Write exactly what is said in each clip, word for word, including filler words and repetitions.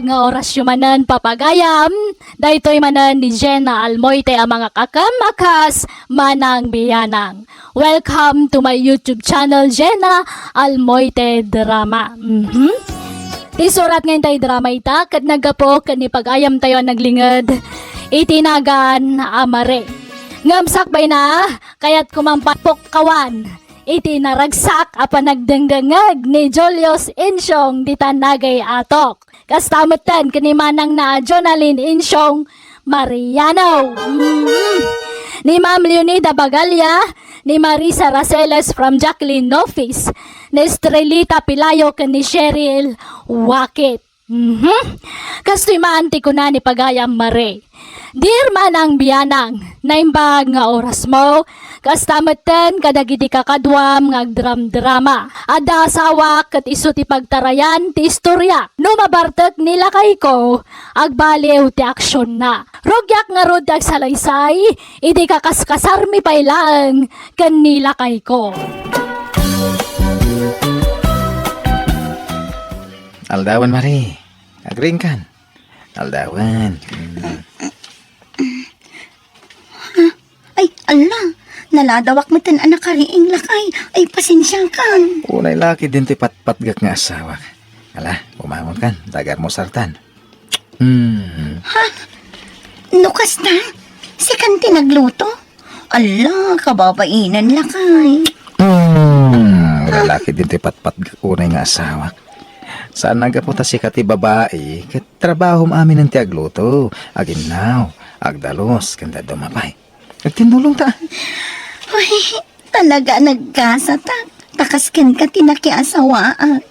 nga orasyo manen, papagayam, daytoy manen ni Jenna Almoite a mangakakem a kas Manang Bianang. Welcome to my YouTube channel, Jenna Almoite Drama. Mhm. Ti surat nga intay drama ita, ket naggapu ken ni pagayamtayo a naglinged iti nagan a Mare. Ngem sakbayna, kayatko man pupukkawan iti naragsak a panagdengdengngeg ni Julius Insiong ditan Naga Atok. Kasta metten ken ni manangna a Jonalyn Insiong Mariano. Mm. Ni Ma'am Leonida Bagalia, ni Marisa Raceles from Jacqueline Nofis, ni Estrelita Pilayo ken ni Cheryl Wakit. Mhm. Kastoy man ti kuna ni pagayam Mare. Dear Manang Bianang, naimbag nga orasmo, kasta metten kadagiti kakaduam nga agdramdrama. Adda asawak ket isu ti pagtarayan ti istorya. No mabartek ni lakayko, agbaliw ti aksionna. Rugiak ngarud ti agsalaysay, idi kakaskasarmi pay laeng ken ni lakayko. Aldawan, Mare. Agriingkan. Aldawan. Mm. Ay, ala, naladawak metten a nakariing, lakay. Ay, pasensiakan. Unay la ketdin ti patpatgek nga asawak. Ala, bumangonkan, ta agalmusartan. Hmm. Ha? No kasta? Sikan ti nagluto? Ala, kababainen, lakay. Hmm, lalaki din ti patpat unay nga asawak. Saan naggapu ta sika ti babai, ket trabahom aminen ti agluto, aginnaw, agdalus, ken dadduma pay. Agtinnulong ta. Uy, talaga nagkasatak. Ta kas kenka ti nakiasawaak.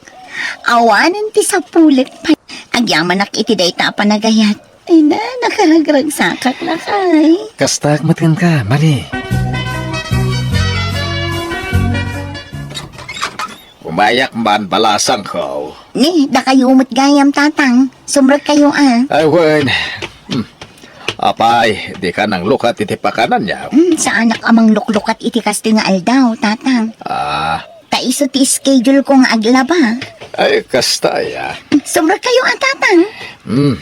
Awanen ti sapulek pay. Agyamanak iti dayta a panagayat. Ay na, nakaragragsakak, lakay. Kastak met kenka, Mare. Umayak man, balasangko. Ni, dakayo met gayam, Tatang. Sumrekkayo, a. Ay, wen. Hmm. Apay, dika nanglukat iti pakananyo? Hmm, saanak a mangluklukat iti kastoy nga aldaw, Tatang. Ah. Ta isu ti schedule ko nga aglaba. Ay, kasta, aya. Sumrekkayo, a, Tatang. Hmm.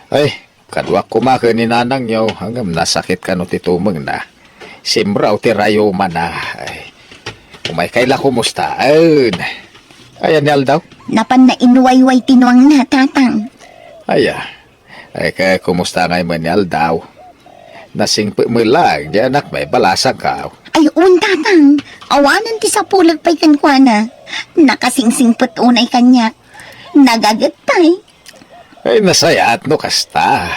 Ay, kaduak koma ken ni nanangyo, ngem nasakit kano ti tumengna. Simraw ti rayumana. Ay, umaykay la kumusta? Ayan. Ayan ni aldaw? Napanna inwayway ti nuangna, Tatang. Aya. Ay, kaya kumusta ngay met ni aldaw? Nasingpet met laeng ti anakmi, balasangko. Ay, un, Tatang. Awanen ti sapulek pay kenkuana. Nakasingsingpet unay kaniak. Nagaget pay. Ay, nasayaat no kasta.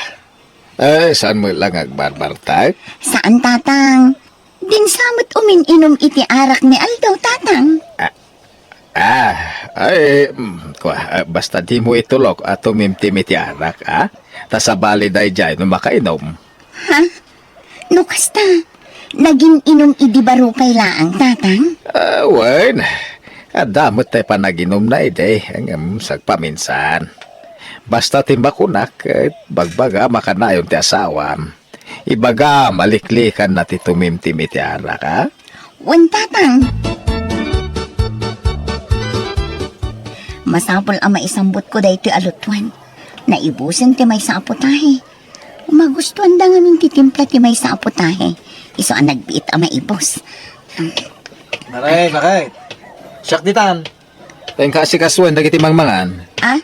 Ay, saan met la nga agbarbartak? Saan, Tatang. Dinsa met umin-inum iti arak ni aldaw, Tatang. Ah, ah, ay, mm, kua, ah, basta dimo itulok a tumimtim iti arak, a? Ta sabali daydiay no makainum. Ha? No kasta, nagin-inum idi baro pay laeng, Tatang? Ah, wen, adda met tay panaginumna idi, ngem sagpaminsan. Basta ti makunak, ket bagbagam a kanayon ti asawam. Ibagam a liklikanna ti tumimtim iti arak, a? Wen, Tatang. Masapul a maisambutko daytoy a lutoan. Naibusen ti maysa a putahe. Magustuanda ngamin ti timpla ti maysa a putahe. Isu a nagbiit a maibus. Maray, bakit? Siak ditan. Tengka asikasuen dagiti mangmangan. Ah?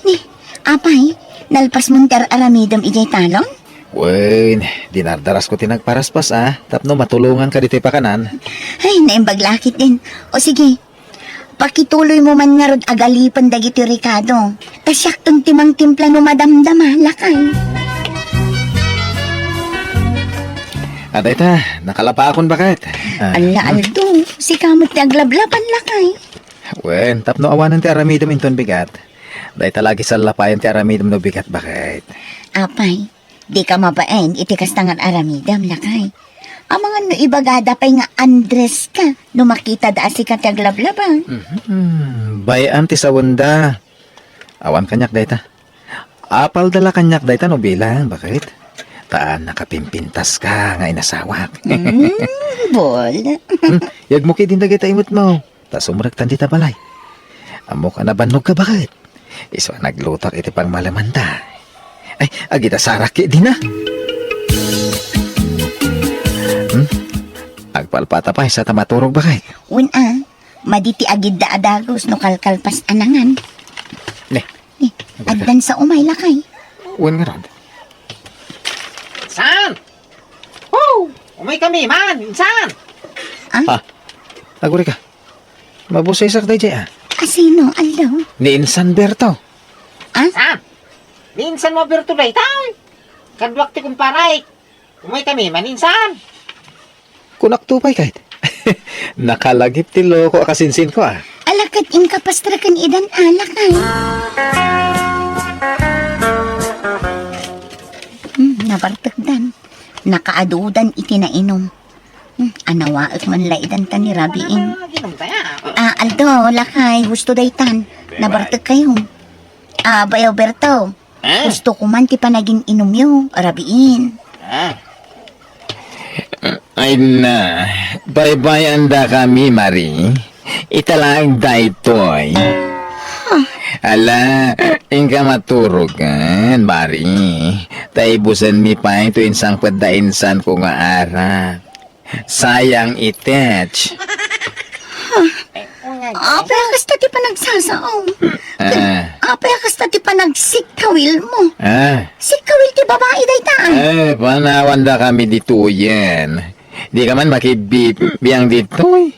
Ni, apay, nalpasmon ti ar-aramidem idiay talon? Wen, dinardarasko ti nagparaspas, a, tapno matulonganka ditoy pakanan. Ay, naimbag la ketdin. O sige, pakituloymo man ngarud a galipen dagiti rekado. Ta siakton ti mangtimpla no madamdama, lakay. A, dayta, nakalapakon, bakit? A. Alla, Aldo, sika met ti aglablaban, lakay. Wen, tapno awanen ti aramidem inton bigat. Dayta la sallapayen ti aramidem no bigat, bakit? Apay, dika mabain iti kasta nga aramidem, lakay. Amangan no ibagada pay nga Andres ka no makitada a sika ti aglablaban. Mhm. Bay-an ti sawenda. Awan kaniak dayta. Apalda la kaniak dayta no bilang, bakit? Ta nakapimpintaska nga inasawak. Mm, bol. Hmm, yagmo ketdin dagita imetmo. Ta sumrektan dita balay. Ammok a nabannogka, bakit? Isu a naglutok iti pangmalemanta. Ay, agitasarak ketdin a. Hmm? Agpalpata pay, sa ta maturog, baket. Wen a, madi ti agidda a dagus no kalkalpas a nangan. Ne. Eh, agdansa umay, lakay. Wen ngarud. Insan! Oh! Umaykami man, insan! Ah? Ah, agurika. Mabusesak daydiay, ah. Asino, Aldo? Ni Insan Berto. Ah? Insan! Ni Insan mo Berto dayta. Kaduak ti kumparay. Umaykami man, insan. Kunak to pay, ket. Nakalagip ti loko a kasinsinko, ah. Ala, ket inka pastreken idan, ala, kay. Hmm, nabartekdan. Nakaadudan iti nainom. Hmm, anawaek man la idan ta ni Rabiin. Ah, Aldo, lakay, husto daytan. Nabartekkayo. Ah, Bayo Berto. Ah. Husto ko man ti panagin-inumyo, Rabiin. Ah. Ay na, baybay-andakami, Mari. Ita laeng daytoy. Ala, inka maturogan, Mari. Ta ibusenmi pay to insangpet da insanko nga arak. Sayang itech. Apay a kasta ti panagsasaom? Ah. Apay a kasta ti panagsikkawil mo? Ah. Sikkawil ti babai dayta. Eh, panawandakami ditoyen. Di ka man makibbibiang ditoy.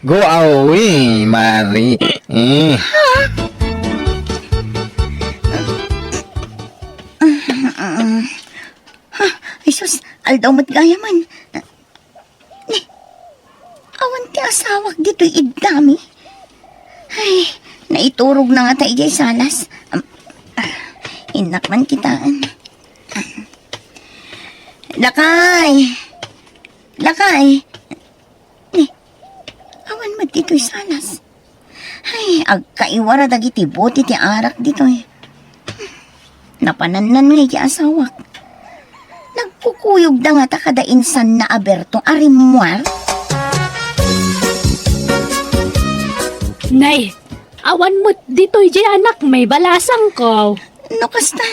Go away, Mari. Eh. Ay, sus, Aldo met gayam. Ni, awan ti asawak ditoy iddami. Ay, naiturog na ngata idiay salas. Am, ah, innak man kitaen. Lakay! Lakay! Ni, awan met ditoy salas. Ay, agkaiwara dagiti bote ti arak ditoy. Napanannan ngay ti asawak. Nagkukuyogda ngata kada insanna a Berto a rimmuar? Nay, awan met ditoy diay anak may balasangko. No kasta,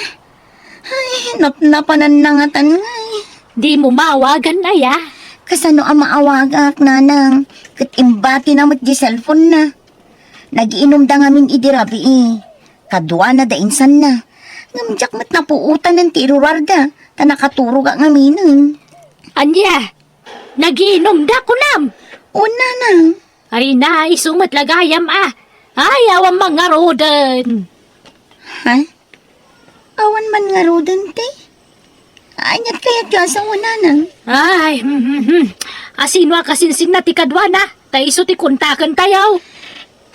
ay, napnapanan na ngatan ngay. Dimo maawagan, aya? Kasano a maawagak, nanang? Ket imbatina met di cellphone na. Nagiinumda ngamin idi rabii. Kaduana da insanna. Ngem diak met napuotanen ti iruruarda, ta nakaturogak ngaminen. Ania? Nagiinumda, kunam? Wen, nanang. Ay na, isu met la gayam a. Ay, awan man ngaruden. Ha? Awan man ngaruden ti? Aniat kayat ti asawa, nanang? Ay, hmm, hmm, hmm. Asino a kasinsinna ti kaduana? Ta isu ti kontaken tayo.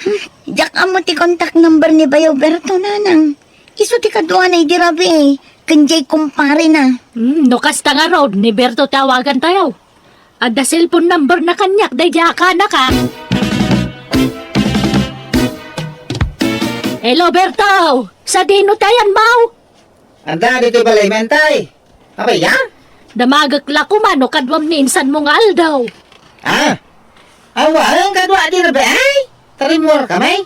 Hmm, diak ammo ti contact number ni Bayo Berto, nanang. Isu ti kaduana idi rabii, ken diay kumparena. Hmm, no kasta ngarud, ni Berto ti awagan tayo. Adda cellphone number na kaniak daydiay a kanak, a. Hello, Berto! Sadino ti ayanmo? Adda ditoy balay, Mentay. Apay, ya? Damagek la koma no kaduam ni insanmo nga Aldo. Ah? Awan, kadua di rabii? Tarimmuar kami.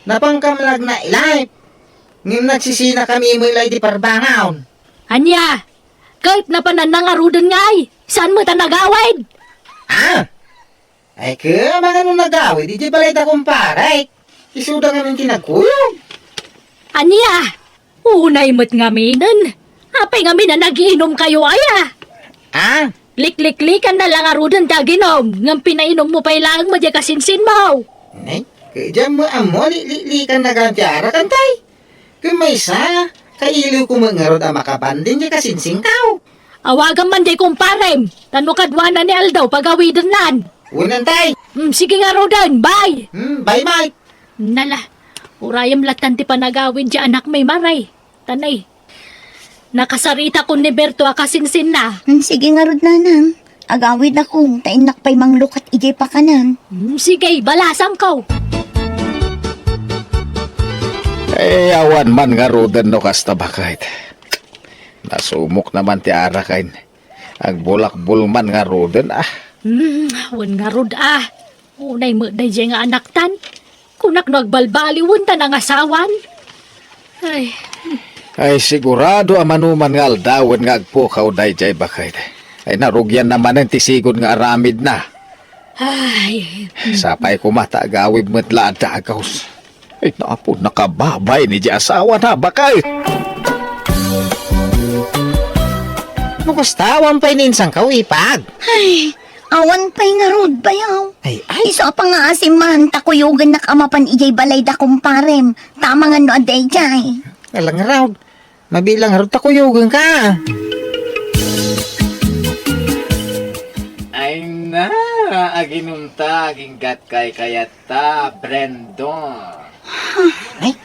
Napankam nagna-live. Ngem nagsisinakami met la iti parbangon. Ania? Ket napanan na ngaruden ngay, saan met a nagawid? Ah! Ay, kua, mangano nagawid idiay balay da kumparek? Isuda ngamin ti nagkuyog. Ania? Unay met ngaminen. Apay ngamin a nagiinumkayo, aya? Ah? Likliklikan na la ngaruden ti aginum, ngem pinainummo pay laeng met diay kasinsinmo. Ne? Ket diak met ammo likliklikan na gayam ti arak, Entay. Ket maysa, kailiwko met ngarud a makabanding diay kasinsinko. Awagam man diay kumparem, ta no kaduana ni Aldo, pagawidennan. Wen, Entay. Mm, sige ngaruden, bye. Mm, bye, bye. Nala, urayem lattan ti panagawid diay anakmi, Mari. Tanay, nakasaritakon ni Berto a kasinsinna. Mm, sige ngarud, nanang. Agawidakon, ta innak pay manglukat idiay pakanan. Hmm, sige, balasangko. Eh, awan man ngaruden no kasta, baket. Nasumok na man ti araken. Agbulakbol man ngaruden, ah. Hmm, wen ngarud, ah. Unay met daydiay nga anaktan. Kunak no agbalbaliwen ta nangasawan. Ay, sigurado a manuman nga aldawen nga agpukaw daydiay baket. Ay, narugianna manen ti sigud nga aramidna. Ay. Sapay koma ta agawid met la a dagus. Ay, napo, nakababay ni di asawana, baket. No kasta, awan pay ni insangkaw, Ipag? Ay, awan pay ngarud, bayaw. Ay, ay. Isu a pangngaasim man ta kuyogennak a mapan idiay balay da kumparem. Tama nga no adda idiay. Ala ngarud. Mabilang ngarud ta kuyogenka. Ay na, aginumta, aginggat kaykayatta, Brendo. Ay,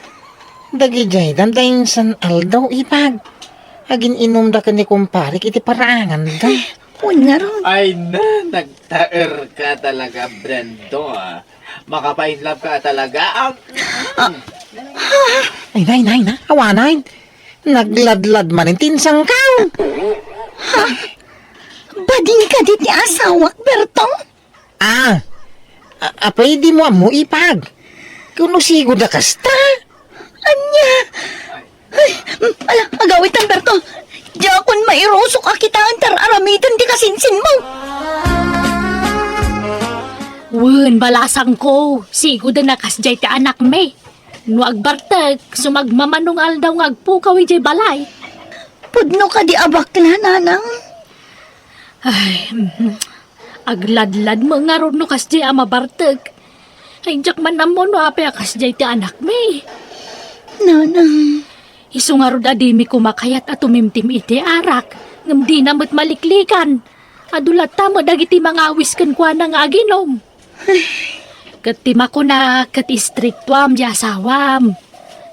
dagidiay, danda insan aldaw, Ipag. Agin-inumda ken ni kumparik iti paraanganda. Ay, wen ngarud. Ay na, nagtaerka talaga, Brendo, ah. Makapainlove ka talaga, ah. Ah. Ay, nay, nay, na, awanay. Nagladlad manen ti insangkaw. Ha? Bading kadi ti asawak, Berto? Ah, a-, apay dimo ammo, Ipag? Kuno sigud a kasta? Ania? Ay, ala, agawitan, Berto. Diakon mairusok a kitaen ta ar-aramiden ti kasinsinmo. Wen, balasangko, sigud a kasdiay ti anakmi. No agbartek, sumagmamano nga aldaw nga agpukaw idiay balay. Pudno kadi a bakla, nanang? Ay, mhm. Agladlad met ngarud no kasdiay a mabartek. Ay, diak man ammo no apay a kasdiay ti anakmi. Nanang. Isu ngarud a dimi koma kayat a tumimtim iti arak, ngem dina met maliklikan. Adu latta met dagiti mangawis kenkuana nga aginum. Ket ti makuna, ket istriktuam ti asawam.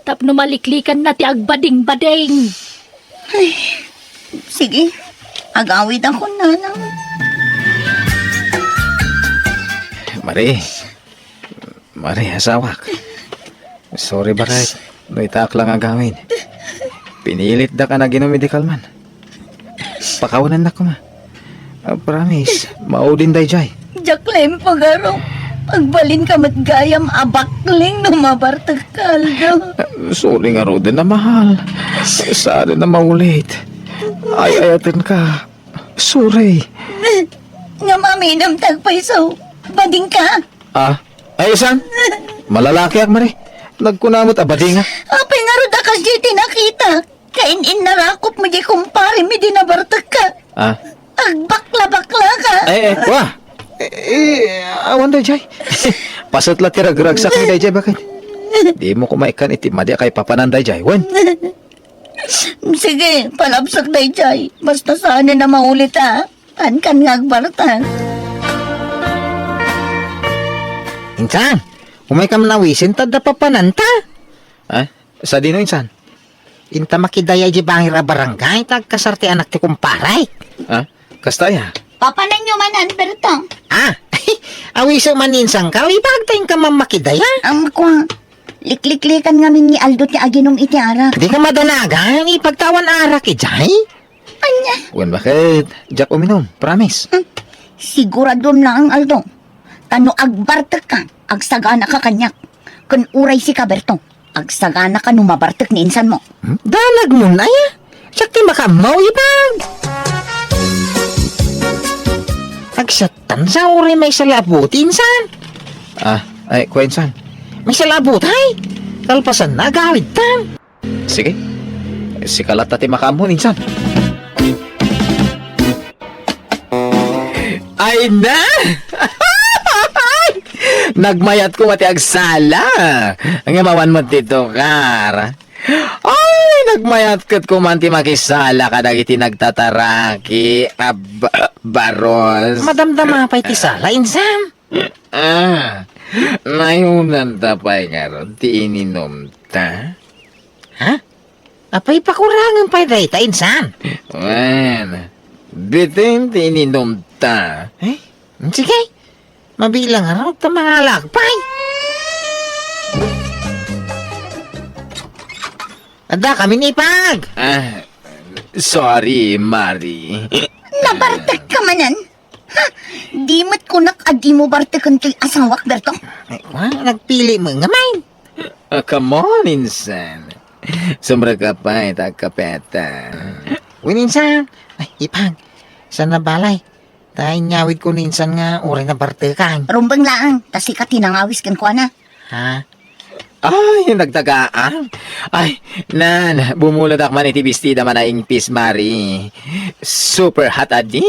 Tapno maliklikanna ti agbadingbading. Ay, sige. Agawidakon, nanang. Mari. Mari, asawak. Sorry, baket. No itaak lang agawid. Pinilitdak a naginum idi kalman. Pakawanennak koma. Ah, promise, maudin daydiay. Diak la impagarok. Agbalinka met gayam a bakling no mabartek ka aldaw. Ah, sorry ngaruden a mahal. Saan a maulit. Ay-ayatenka. Sorry. Ngem aminem ti agpayso. Badingka? Ah, ay, saan? Malalakiak, Mari. Nagkuna met a badinga. Apay ngarud a kasdiay ti nakitak? Kain-innarakop met diay kumparem idi nabartekka. Ah. Agbakla-baklaka. Eh, eh, wa. Eh, eh, awan daydiay. Paset la ti ragragsak ni daydiay, baket. Dimo koma ikkan iti madi a kaipapanan daydiay, wen? Sige, palabsak daydiay. Basta saan a maulit, a. Kankan nga agbartek. Insan, umayka man awisen ta adda papananta. Ah? Sadino, insan? Inta makidaya idiay bangir a barangay, ta agkasar ti anak ti kumparek. Ah? Kasta aya? Papananyo man, Alberto. Ah, awisem man ni insangkaw, Ipag, ta inka man makidaya. Amko, likliklikan ngamin ni Aldo ti aginum iti arak. Dika madanagan, Ipag, ta awan arak idiay. Ania? Wen, baket? Diak uminum, promise. Hmm. Siguraduem laeng, Aldo. Ta no agbartekka, agsaganaka kaniak. Ken uray sika, Berto, agsaganaka no mabartek ni insanmo. Hmm? Danagmon aya? Siak ti makaammo, Ipag. Agsattan sa uray maysa la a buti, insan. Ah, ay, kua, insan. Maysa la a buti, ay. Kalpasanna, agawidtan. Sige. Sika latta ti makaammo, insan. Ay na! Nagmayat koma ti agsala. Ngem awan met ti tukar. Ay, nagmayat ket koma ti makisala kadagiti nagtataraki a ba-, baros. Madamdama pay ti sala, insan. Ah, naayunan ta pay ngarud ti ininumta? Ha? Apay, pakurangem pay dayta, insan? Wen, bitin ti ininumta. Eh? Sige, mabilang ngarud ta mangalak pay. Adda kami ni Pag. Ah, sorry, Mari. Nabartek ka manen? Ha? Di met kunak a dimo barteken toy asawak, Berto? Ay, wa, nagpili met nga, may. Ah, come on, insan. Sumrek ka pay ta agkapeta. Wen, insan. Ay, Ipag. Saan a balay? Ta inyawidko ni insan nga uray nabartekan. Rumbeng laeng, ta sika ti nangawis kenkuana. Ha? Ay, nagtagaan. Ay, nan, bumuladak man iti bestida man a ingpis, Mari. Super hot adi.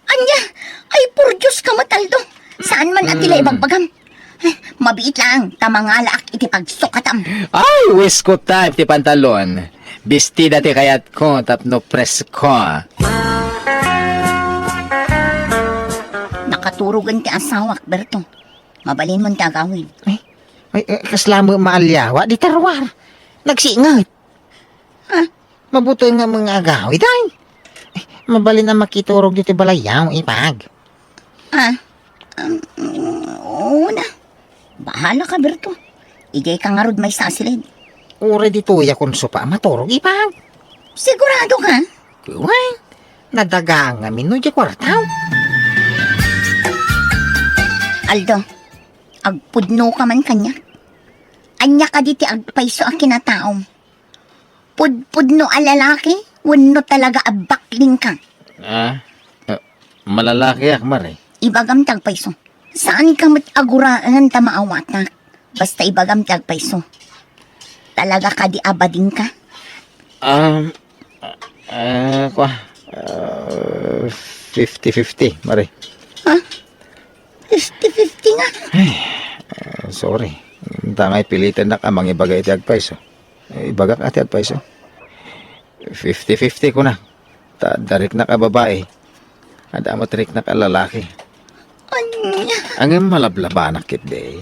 Ania? Ay, por Dios ka met, Aldo. Saan man a ti la ibagbagam? Ay, mabiit laeng, ta mangalaak iti pagsukatam. Ay, West Coast type ti pantalon. Bestida ti kayatko tapno presko. Nakaturogen ti asawak, Berto. Mabalinmon ti agawid. Ay, ay, eh, kasla met maaliawa, di ta ruar. Nagsinget. Ah. Mabuteng nga mga agawid, ay. Eh, mabalin a makiturog ditoy balayyo, Ipag. Ah, um, oo na. Bahala ka, Berto. Idiay ka ngarud maisasilid. Uray ditoy a konso pa a maturog, Ipag. Sigurado ka? Kuwan, nadagaan ngamin no diay kuartaw. Aldo, agpudno ka man kaniak. Ania kadi ti agpayso a kinataom? Pudpudno a lalaki wenno talaga a baklingka? Ah, eh, malalakiak, Mari. Ibagam ti agpayso. Saanka met a guraen ta maawatak. Basta ibagam ti agpayso. Talaga kadi a badingka? Um, ah, kua, ah, fifty fifty, Mari. Ha? Fifty fifty nga? Ay, ah, sorry. Ita nga ipilitannak a mangibaga iti agpayso. Eh, ibagak a ti agpayso. Fifty fifty kuna. Ta adda riknak a babai. Adda met riknak a lalaki. Ania? Ngem malablabanak ketdi.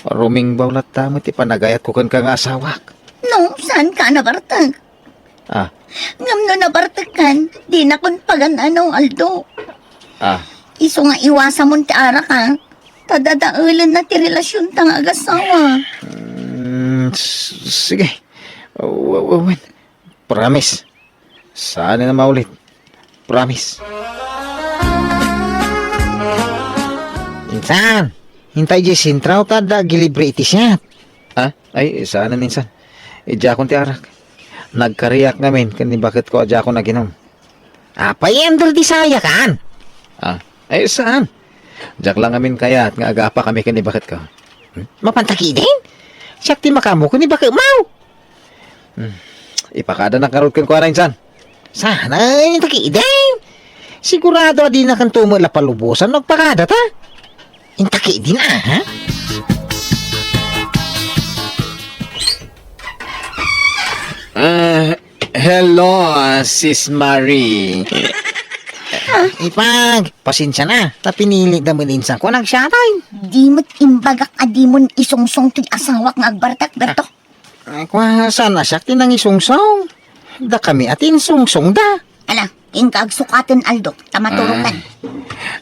Rumingbaw latta met ti panagayatko kenka nga asawak. No, saanka a nabartek? Ah. Ngem no nabartekkan, dinakon pagan-ano, Aldo. Ah. Isu nga iwasamon ti arak, a. Ta dadaelenna ti relasionta nga agasawa. Mm, s-, sige. W-, w-, wen. Promise. Saan a maulit. Promise. Insan, inta idiay sentraw ta adda agilibre iti siat. Ah, ay, saan, insan. Idiakon ti arak. Nagkariak ngamin ken ni baketko a diakon aginom. Apay, Andal, di sayakan? Ah, ay, saan? Diak la ngamin kayat nga agapa kami ken ni baketko. Hmm? Mapanta ketdin? Siak ti makaammo ken ni baketmo. Hmm. Ipakadanak ngarud kenkuana, insan. Saan a inta ketdin? Sigurado a dinakanto met la palubosan no agpakadata. Inta ketdin, a, ha? Ah, hello, Sis Marie. Ipag, pasensia na. Ta pinilitda met ni insanko a nagsiatay. Di met imbagak a dimon isungsong ti asawak nga agbartek, Berto. Ay, kua, saan a siak ti nangisungsong? Dakami a ti insungsongda. Ala, inka agsukaten, Aldo, ta maturogkan.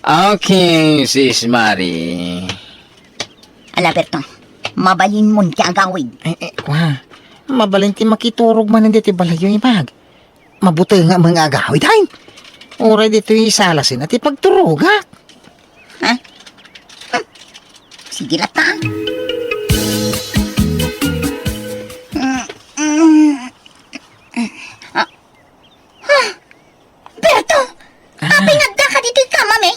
Ah. Okay, Sis Marie. Ala, Berto, mabalinmon ti agawid. Eh, eh, kua, mabalin ti makiturog manen ditoy balayyo, Ipag. Mabuteng nga mga agawid, ay. Uray ditoy salasen a ti pagturogak. Ha? Hmm. Sige latta. Mm, mm. Ah. Ha? Berto! Ah. Apay nga addaka ditoy kamami?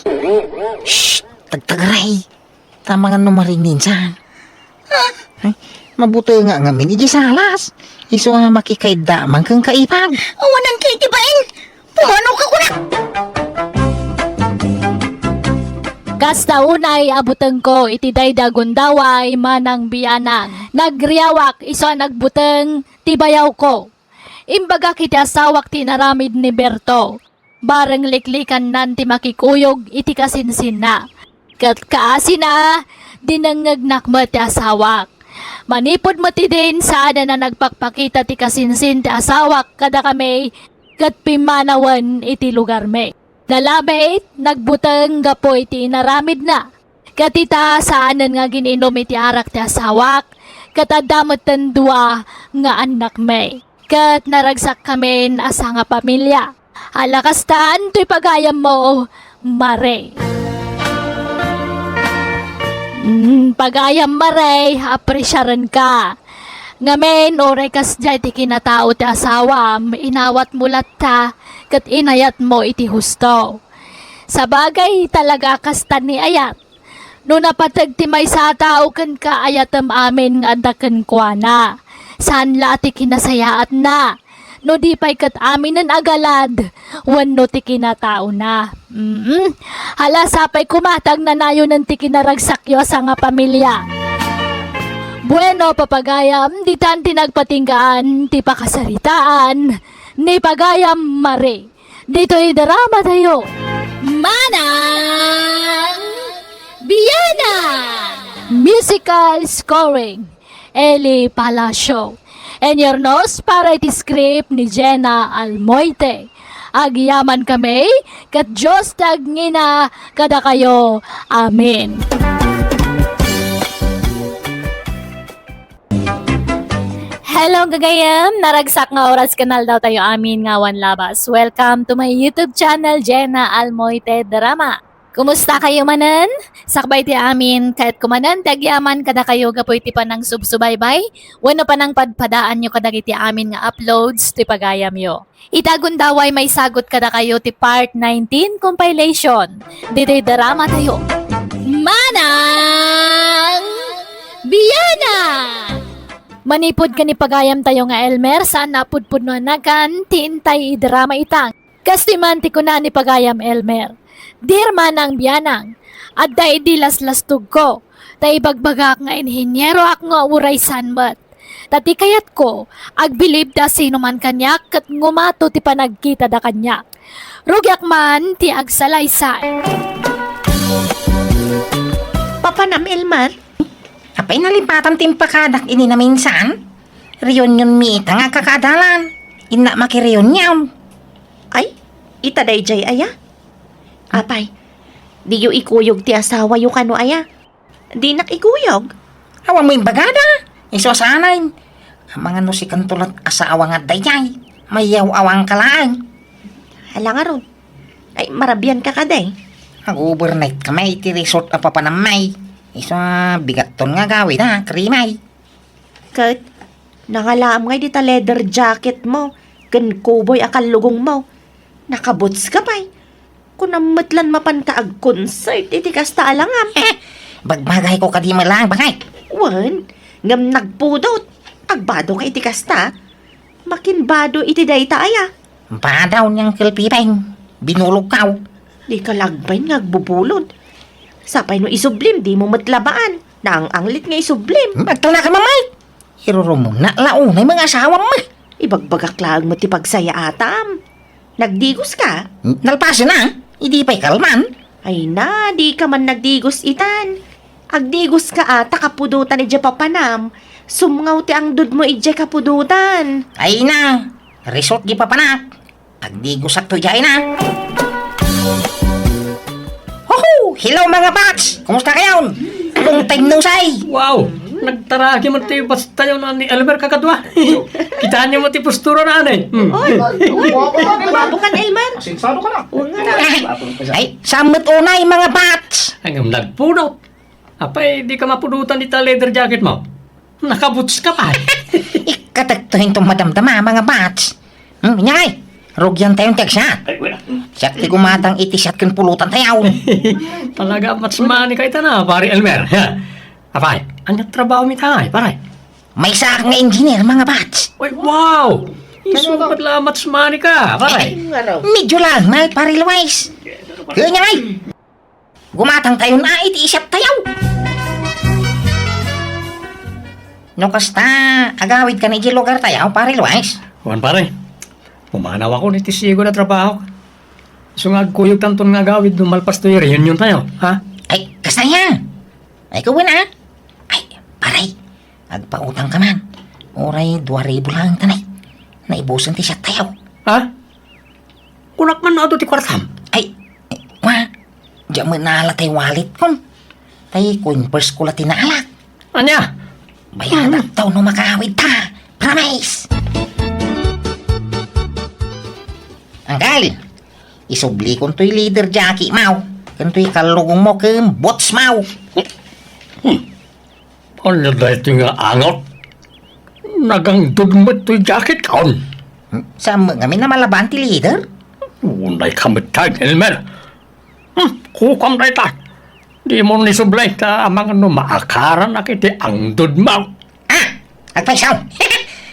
Shh! Tagtagaray! Tama nga no maringinsan. Ay, mabuteng nga ngamin iti salas. Isu a makikaidda man ken ka, Ipag. Awanan ka iti bain. Pumano ka kuna? Kasta unay a butengko iti daydi a gundaway manang bianan. Nagriawak isu a nagbuteng ti bayawko. Imbagak iti asawak ti inaramid ni Berto. Bareng liklikannan ti makikuyog iti kasinsinna. Ket kaasina, dinengngegnak met ti asawak. Manipud met idin, saanen a nagpakpakita ti kasinsin ti asawak kadakami ket pimmanawen iti lugarmi. Nalamet, nagbuteng gapu iti inaramidna. Ket ita, saanen nga agin-inum iti arak ti asawak, ket adda metten dua nga annakmi. Ket naragsakkamin a sangapamilia. Ala kastan toy pagayammo, Mare. Mm, pagayam, Mare, apresiarenka. Ngamin, uray kasdiay ti kinatao ti asawam, inawatmo latta, ket inayatmo iti husto. Sabagay, talaga a kasta ni ayat. No napateg ti maysa a tao kenka, ayatem amin nga adda kenkuana. Saan la a ti kinasayaatna. No di pay ket aminen a galad, wenno ti kinataona. Mm. Hala, sapay koma ta agnanayonen ti kinaragsakyo a sangapamilia. Bueno, papagayam, ditan ti nagpatinggaan ti pakasaritaan ni Pagayam Mare. Ditoy drama tayo. Manang Biana! Musical scoring, Eli Palacio. Inyurnos para iti script ni Jenna Almoite. Agyaman kami, ket Dios ti agngina kadakayo. Amen. Hello, gagayem! Naragsak nga oras ken aldaw tayo amin nga awan labas. Welcome to my YouTube channel, Jenna Almoite Drama. Kumusta kayo manen? Sakbay ti amin, kayatko manen ti agyaman kadakayo gapu iti panangsubsubaybay wenno panangpadpadaanyo kadagiti amin nga uploads ti pagayamyo. Ita gundaway, maisagut kadakayo ti part nineteen compilation ditoy drama tayo. Manang Biana! Manipud ken ni pagayam tayo nga Elmer, saan a pudpudno a nagan ti intay idrama ita. Kas ti man ti kuna ni pagayam Elmer, "Dear Manang Bianang, adda idi laslastogko, ta ibagbagak nga inhenyeroak nga uray saan met. Ta ti kayatko, agbilib ti asinoman kaniak ket ngumato ti panagkitada kaniak. Rugiak man ti agsalaysay." Papanam, Elmer? Apay, nalipatam ti impakadak idi naminsan? Reunion mi ita nga agkakaadalan. Innak makireunion. Ay, ita daydiay aya? Apay, diyo ikuyog ti asawayo kano aya? Dinak ikuyog. Awan mo imbagada. Isu a sanay. Amangan no sikanto lat asawa nga daydiay. Mayaw-awangka laeng. Hala ngarud. Ay, marabianka kadi. Ag-overnight kami iti resort a papanam mi. Isu a bigatton nga agawid a, krimay. Ket, nangalaam ngay dita leather jacket mo, ken cowboy a kallugong mo. Nakaboots ka pay. Kunam met lan mapanka ag-concert iti kasta a langam. Bagbagayko kadi met laeng, bakay. Wen, ngem nagpudot. Agbado ka iti kasta. Makinbado iti dayta aya. Badaw ni Uncle Pipeng. Binulogkaw. Dika la agbain nga agbubulod. Sapay no isublim, dimo met labaan. Naang-anglit nga isublim. Agtalnaka, mamay. Irurumuna la unay mangasawam. Ibagbagak laeng met ti pagsayaatam. Nagdigos ka? Nalpasen a, idi pay kalman. Ay na, dika man nagdigos itan. Agdigos ka a, ta kapudotan idiay papanam. Sumngaw ti angdud mo idiay kapudotan. Ay na, resort di papanak. Agdigosak to idiay na. Hoho! Hello, mga bats! Kumusta kayon? Long time no see! Wow! Nagtaragi man ti bats tayo na ni Elmer kakadua. Kitaan niyo mo ti postura na, ano eh. Hmm. Oy, gwapo ka, Elmer. Asensado ka na. Oo nga. Ay, samot unay, mga bats! Ay, nagpudot. Apay, di ka mapudutan dita leather jacket mo? Nakaboots ka pa. Ikkatakto hinto madamdama, mga bats. Hmm, inyay, rugian tayon ti agsat. Ay, wala. Siak ti gumatang iti siat ken pulutan tayon. Talaga, matsmani ka ita na, pare Elmer. Apay, anya trabaho mi tay, pare? Maysaak nga engineer, mga bats. Uy, wow! Isu met la, matsmani ka, pare. Ay, medyo lang, mal, pare Luis. Kanya, ay. Gumatang tayon a iti isip tayo. No kasta, agawid ka na iti lugar tayo, pare Luis? Wan, pare. Pumanaw ako iti sigo na trabaho. Isu nga agkuyog tanton nga agawid no malpas to reunion tayo, ha? Ay, kasta ya. Ay, kuwen, ha? Ay, pare. Agpautang ka man. Uray dua ribu lang tanay. Naibusan ti siat tayo. Ha? Kunak man no adu ti kuartam? Ay, wa. Diak met naala tay wallet kon. Tay coin purse ko la ti naalak. Ania? Bayadak taw no makaawid ta. Promise! Anggal, isubli kon toy leather jacket maw. Ken toy kallugong mo ken boots maw. Hmm. Ania daytoy nga angot? Nagangdud met toy jacket kaon. Saan met ngamin a malabaan ti leader? Unay ka met, Elmer. Hmm, kukuam dayta. Dimo ni sublay ta amangan no maakaranak iti angdudmo. Ah! Agpayso!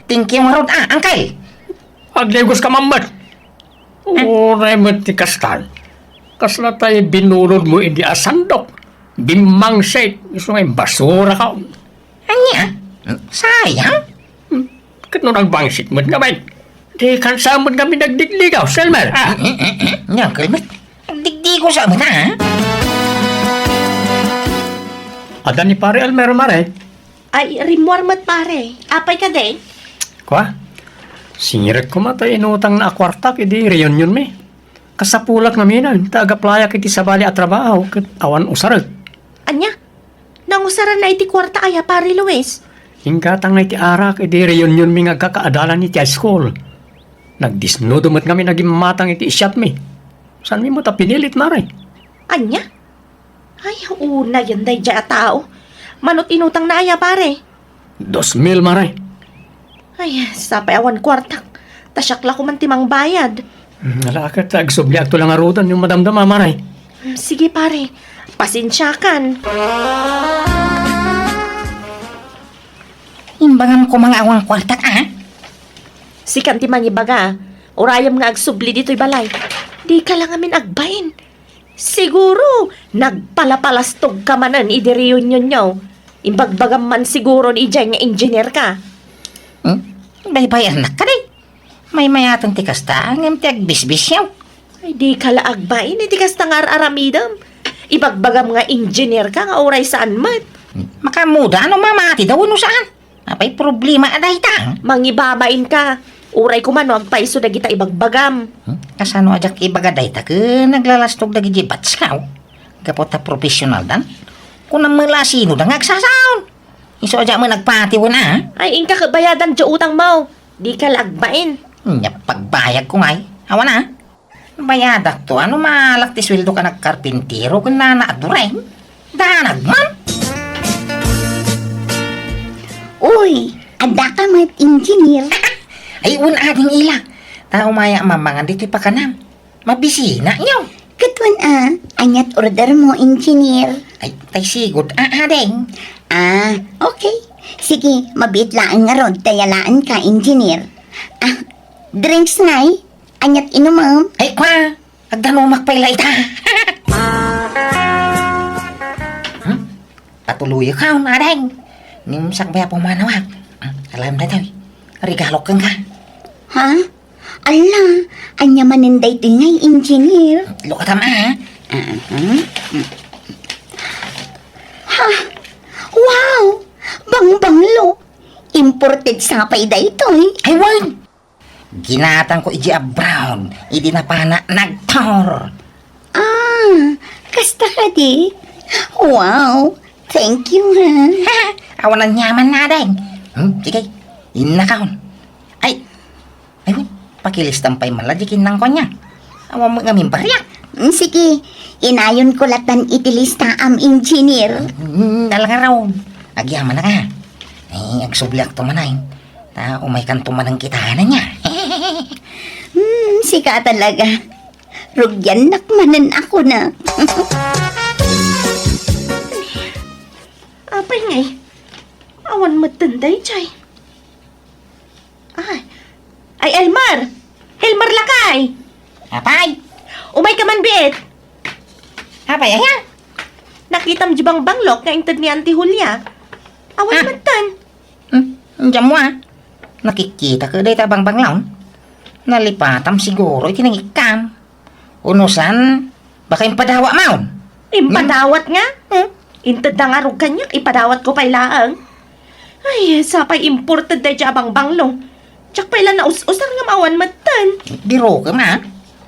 Thank you ngarud, ah, uncle! Agligos ka man met. Uray met ti kastan. Kasla tay binulodmo idi a sandok. Bimmangsit, isu nga basura ka. Ania? Sayang? Hmm, ket no nagbangsit met ngamin, di kansa met ngamin nagdigligaw, Elmer, ah? Ania, uncle met? Nagdigdigaw sa met, ah? Adda ni Pare Elmer, Mare. Ay, rimmuar met, pare. Apay kadi? Kua? Siring koma ta inutangna a kuartak idi reunion mi. Kasapulak ngamin ta agaplayak iti sabali a trabaho ket awan usarek. Ania? Nangusaranna iti kuarta aya, Pare Luis? Inggatangna iti arak idi reunion mi nga agkakaadalan iti high school. Nagdesnudo met ngamin a gimmatang iti siatmi. Saanmi met a pinilit, Mare? Ania? Ay, unayen daydiay a tao. Manut inutangna aya, pare? Dos mil, Mare. Ay, sapay awan kuartak. Ta siak la koman ti mangbayad. Hmm, ala ket agsubliakto la ngaruden no madamdama, Mare. Hmm, sige, pare. Pasensiakan. Imbagam koma nga awan kuartak, a? Sikan ti mangibaga. Urayem nga agsubli ditoy balay. Dika la ngamin agbain. Siguro, nagpalapalastogka manen idi reunionyo. Imbagbagam man siguro idiay nga engineer ka. Hmm? Baybay-annak kadi. Maymayaten ti kasta, ngem ti agbisbisyo. Ay, dika la agbain iti kasta nga ar-aramidem. Ibagbagam nga engineer ka nga uray saan met. Makaammoda no mamati daw wenno saan. Apay problema a dayta? Mangibabain ka. Uray koma no agpayso dagita ibagbagam. Hmm? Kasano a diak ibaga dayta ken naglalastog dagiti batch ko? Gapu ta professional dan. Kunam met la sino da nga agsasaon. Isu a diak met nagpati wen a. Ay, inka ket bayadan diay utangmo. Dika la agbain. Nia pagbayag ko ngay. Awan a. Bayadakto, a no maalak ti sueldo ka nagkarpintero ken nana a dureng? Danag man! Uy, adda ka met, engineer? Ay, wen ading ila. Ta umaya mamangan ditoy pakanam. Mabisina nyo. Ket wen a, aniat order mo, engineer? Ay, tay sigud, a, ading. Ah, okay. Sige, mabiit laeng ngarud, ta yalaen ka, engineer. Ah, drinks ngay? Aniat inumem? Ay, kwa! Agdanumak pay la ita! Hmm? Patuloyek, ading. Ngem sakbay a pumanawak. Hmm? Alam daytoy. Regalok kenka. Ha? Ala, ania manen daytoy ngay, engineer? Lukatam, a. Ah, hmm? Ha? Wow! Bangbanglo! Imported sa pay daytoy? Ay, wen! Ginatangko idiay abroad, idi napana nagtour. Ah, kasta kadi? Wow, thank you, ha. Awan aniaman, ading. Hmm, sige, innakon. Ay, ay, pakilistam pay man la di kinnangko nia. Awan met ngamin bariak. Mm, sige, inayonko latan iti listaam, engineer. Mm, ala ngarud. Agyamanak, a. Ay, agsubliakto manen. Ta umaykanto manen kitaen nia. Hmm, sika talaga. Rugiannak manen a kuna. Apay ngay, awan metten daydiay. Ay, ay, Elmer! Elmer lakay! Apay? Umayka man biit. Apay, aya? Nakitam di bangbanglok nga inted ni Auntie Julia? Awan metten. Hmm, diammo a. Nakikita ka dayta bangbanglong? Nalipatam siguro iti nangikkam. Unusan, baka impadawat maon. Impadawat nga? Hmm? Inted da ngarud kaniak, ipadawatko pay laeng. Ay, sapay imported daydiay a bangbanglong. Diak pay la naus-usar ngem awan metten. Birokem a.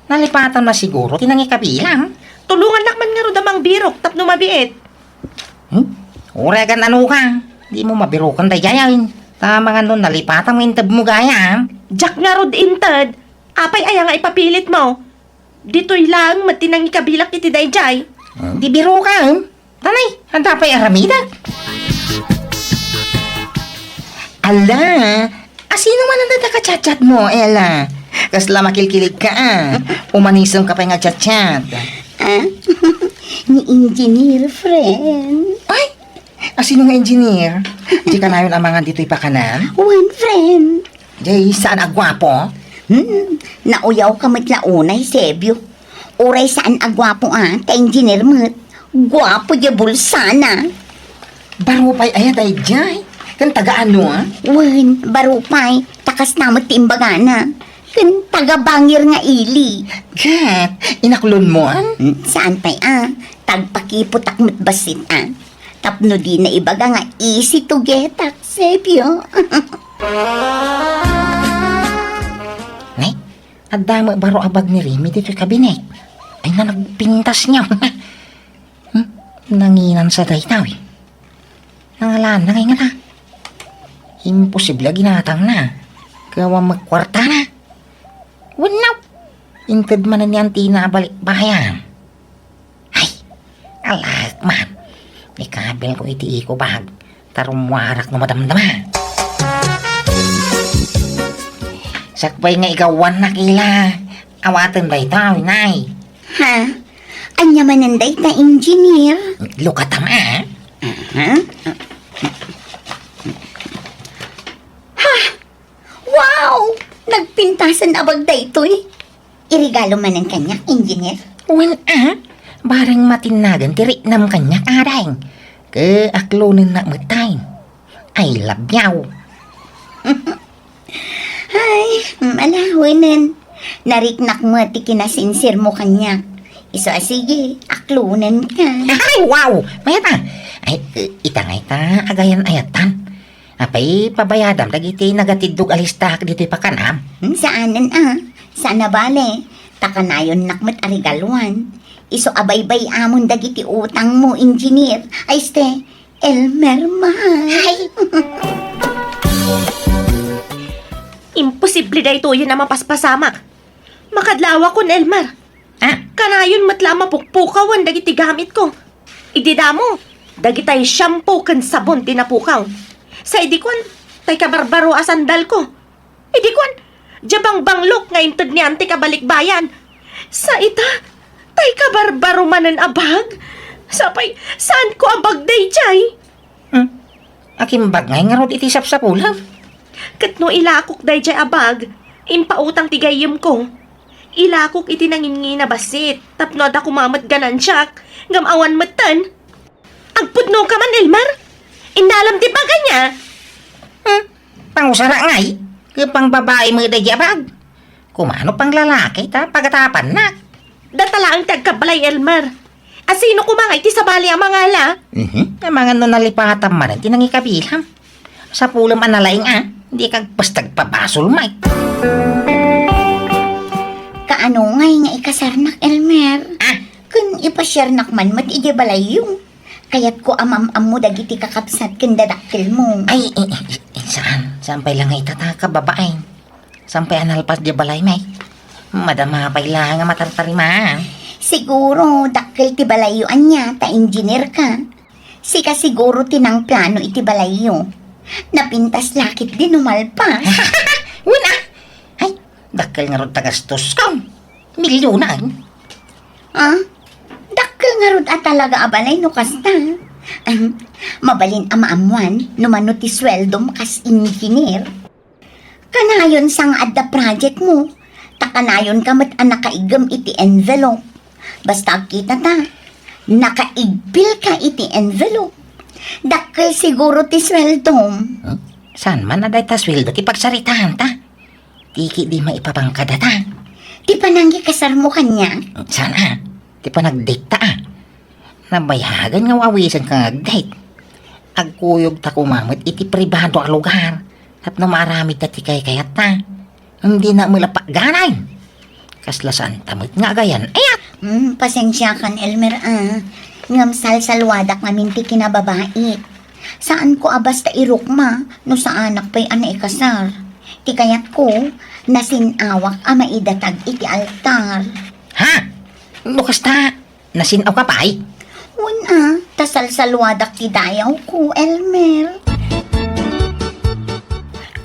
Nalipatam na siguro ti nangikabilang. Tulongannak man ngarud a mangbirok tapno mabiit. Hmm? Uray agan-ano ka. Dimo mabiroken daydiay. Ta amangan no nalipatam nga intedmo gayam. Diak ngarud inted. Apay aya nga ipapilitmo? Ditoy laeng met ti nangikabilak iti daydiay. Hmm? Di birokem. Tanay, adda pay aramidek. Ala, asino man dayta kachatchat mo, Ella? Kasla makilkilig ka, a. Umanisem ka pay nga chatchat. Ah? Ni engineer, friend. Ay, asino nga engineer? Di kanayon a mangan ditoy pakanan? Wen, friend. Di saan a guapo? Hmm, nauyaw ka met la unay, Sebio. Uray saan a guapo, a, ta engineer met. Guapo di bulsana. Baro pay aya daydiay? Ken taga-ano, a? Wen, baro pay, ta kasna met ti imbagana. Ken taga-Bangir nga ili. Ket, inaklon mo, a? Hmm, saan pay, a? Tagpakiputak met bassit, a. Tapno dina ibaga nga easy to get-ak, Sebio. Nay, adda met baro a bag ni Remy ditoy kabinet. Ay, na nagpintas niya. Hmm? Nanginansa dayta, uy. Nangalaan na ngay ngata. Imposible a ginatangna. Gapu met kuartana. Wenno, inted manen ni Antina a balikbayan. Ay, alaek man. Ikabil ko iti eco bag. Ta rummuarak no madamdama. Sakbay nga igawannak ila. Awaten dayta, uy, nay. Ha? Ania manen dayta, engineer? Look at them, a. Aha. Ha? Wow! Nagpintasan a bag daytoy. Iregalo manen kaniak, engineer? Wen, a. Bareng matinnagan ti riknam kaniak, a, dayng. Ket aklonennak met, tay. I love you. Ay, malawenen. Nariknak met ti kinasinsirmo kaniak. Isu a sige, aklonenka. Ay, wow! Mayat a. Ay, eh, ita ngay ta, agayan-ayatan. Apay, pabayadam dagiti nagatiddog a listaak ditoy pakanam? Hmm, saanen a. Saan a bale. Ta kanayonnak met a regaluan. Isu a baybay-amon dagiti utangmo, engineer. Ay, este, Elmer, mahal. Ay. Imposible daytoyen a mapaspasamak. Makadlawakon, Elmer. Ah? Kanayon met la a mapukpukawen dagiti gamitko. Idi damo, dagitay shampoo ken sabon ti napukaw. Sa idi kuan, tay kabarbaro a sandalko. Idi kuan, dia bangbanglok nga inted ni antik a balikbayan. Sa ita, tay kabarbaro manen a bag. Sapay, saanko a bag daydiay? Hmm? Akimbag ngay ngarud iti sapsapulem? Ket no ilakok daydiay a bag, impautang ti gayyemko. Ilakok iti nanginnginabassit, tapno adda koma met ganansiak, ngem awan metten. Agpudnoka man, Elmer? Innalam ti bag ania? Hmm? Pangusara ngay, ket pangbabai met daydiay a bag. Kumano panglalaki ta pagatapannak? Data laeng ti agkabbalay, Elmer. Asino koma nga iti sabali a mangala? Mhm. Amangan no nalipatam manen ti nangikabilam. Sapulem a nalaing a, di kagpastag pabasol met. Kaano ngay nga ikasarnak, Elmer? Ah? Ken ipasiarnak man met idiay balayyo. Kayatko a maam-ammo dagiti kakabsat ken dadakkelmo. Ay, i-, i-, i-, saan? Saan pay la nga ita ta, kababain? Saan pay a nalpas diay balay, may? Madama pay la nga matartarimaan. Siguro, dakkel ti balayyo ania, ta engineer ka. Sika siguro ti nangplano iti balayyo. Napintas la ketdi no malpas. Wen a! Ay, dakkel ngarud ta gastoskon. Milyonan. Ah? Dakkel ngarud a talaga a balay no kasta. Ahem, mabalin a maammuan no mano ti sueldom kas engineer. Kanayon sa nga adda project mo, ta kanayon ka met a nakaiggem iti envelope. Basta agkita ta, nakaigpil ka iti envelope. Dakkel siguro ti sueldom. Hmm? Saan man a dayta sueldo ti pagsaritaan ta? Ti ketdi maipapangkada ta? Ti panangikasarmo kaniak? Saan a? Ti panagdate ta a? Nabayagan nga awisen ka nga agdate. Agkuyog ta koma met iti pribado a lugar tapno maaramid ta ti kaykayat ta. Dina met la pagganay. Kasla saan ta met nga agayan-ayat. Hmm, pasensiakan, Elmer, a. Ngem salsalwadak ngamin ti kinababait. Saanko a basta irukma no saanak pay a naikasar. Ti kayatko, nasin-awak a maidatag iti altar. Ha? No kasta, nasin-aw ka pay? Wen a, ta salsalwadak ti dayawko, Elmer.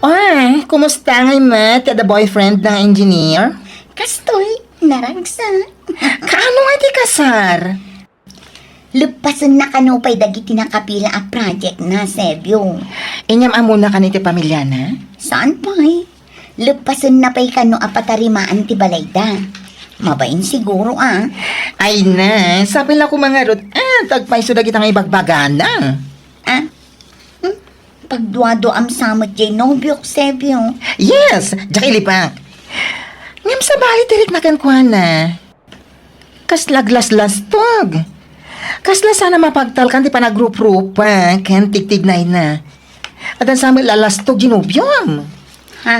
Ay, kumusta ngay met ti adda boyfriend nga engineer? Kastoy, naragsak. Kaano nga ti kasar? Leppasenna kano pay dagiti nakapila a project na, Sebio. Inyam ammona kano iti pamiliana? Saan pay? Leppasenna pay kano a patarimaan ti balayda. Mabain siguro, a. Ay na, sapay la koma ngarud, a, ta agpayso dagita nga ibagbagana. A? Hmm? Pagduaduam sa met jay nobiok, Sebio. Yes, diak ilipak. Ngem sabali ti rikna kenkuana. Kasla aglaslastog. Kasla saan a mapagtalkan ti panagruprupa ken tigtignayna. Addan sa met lalastog jay nobiom. Ha?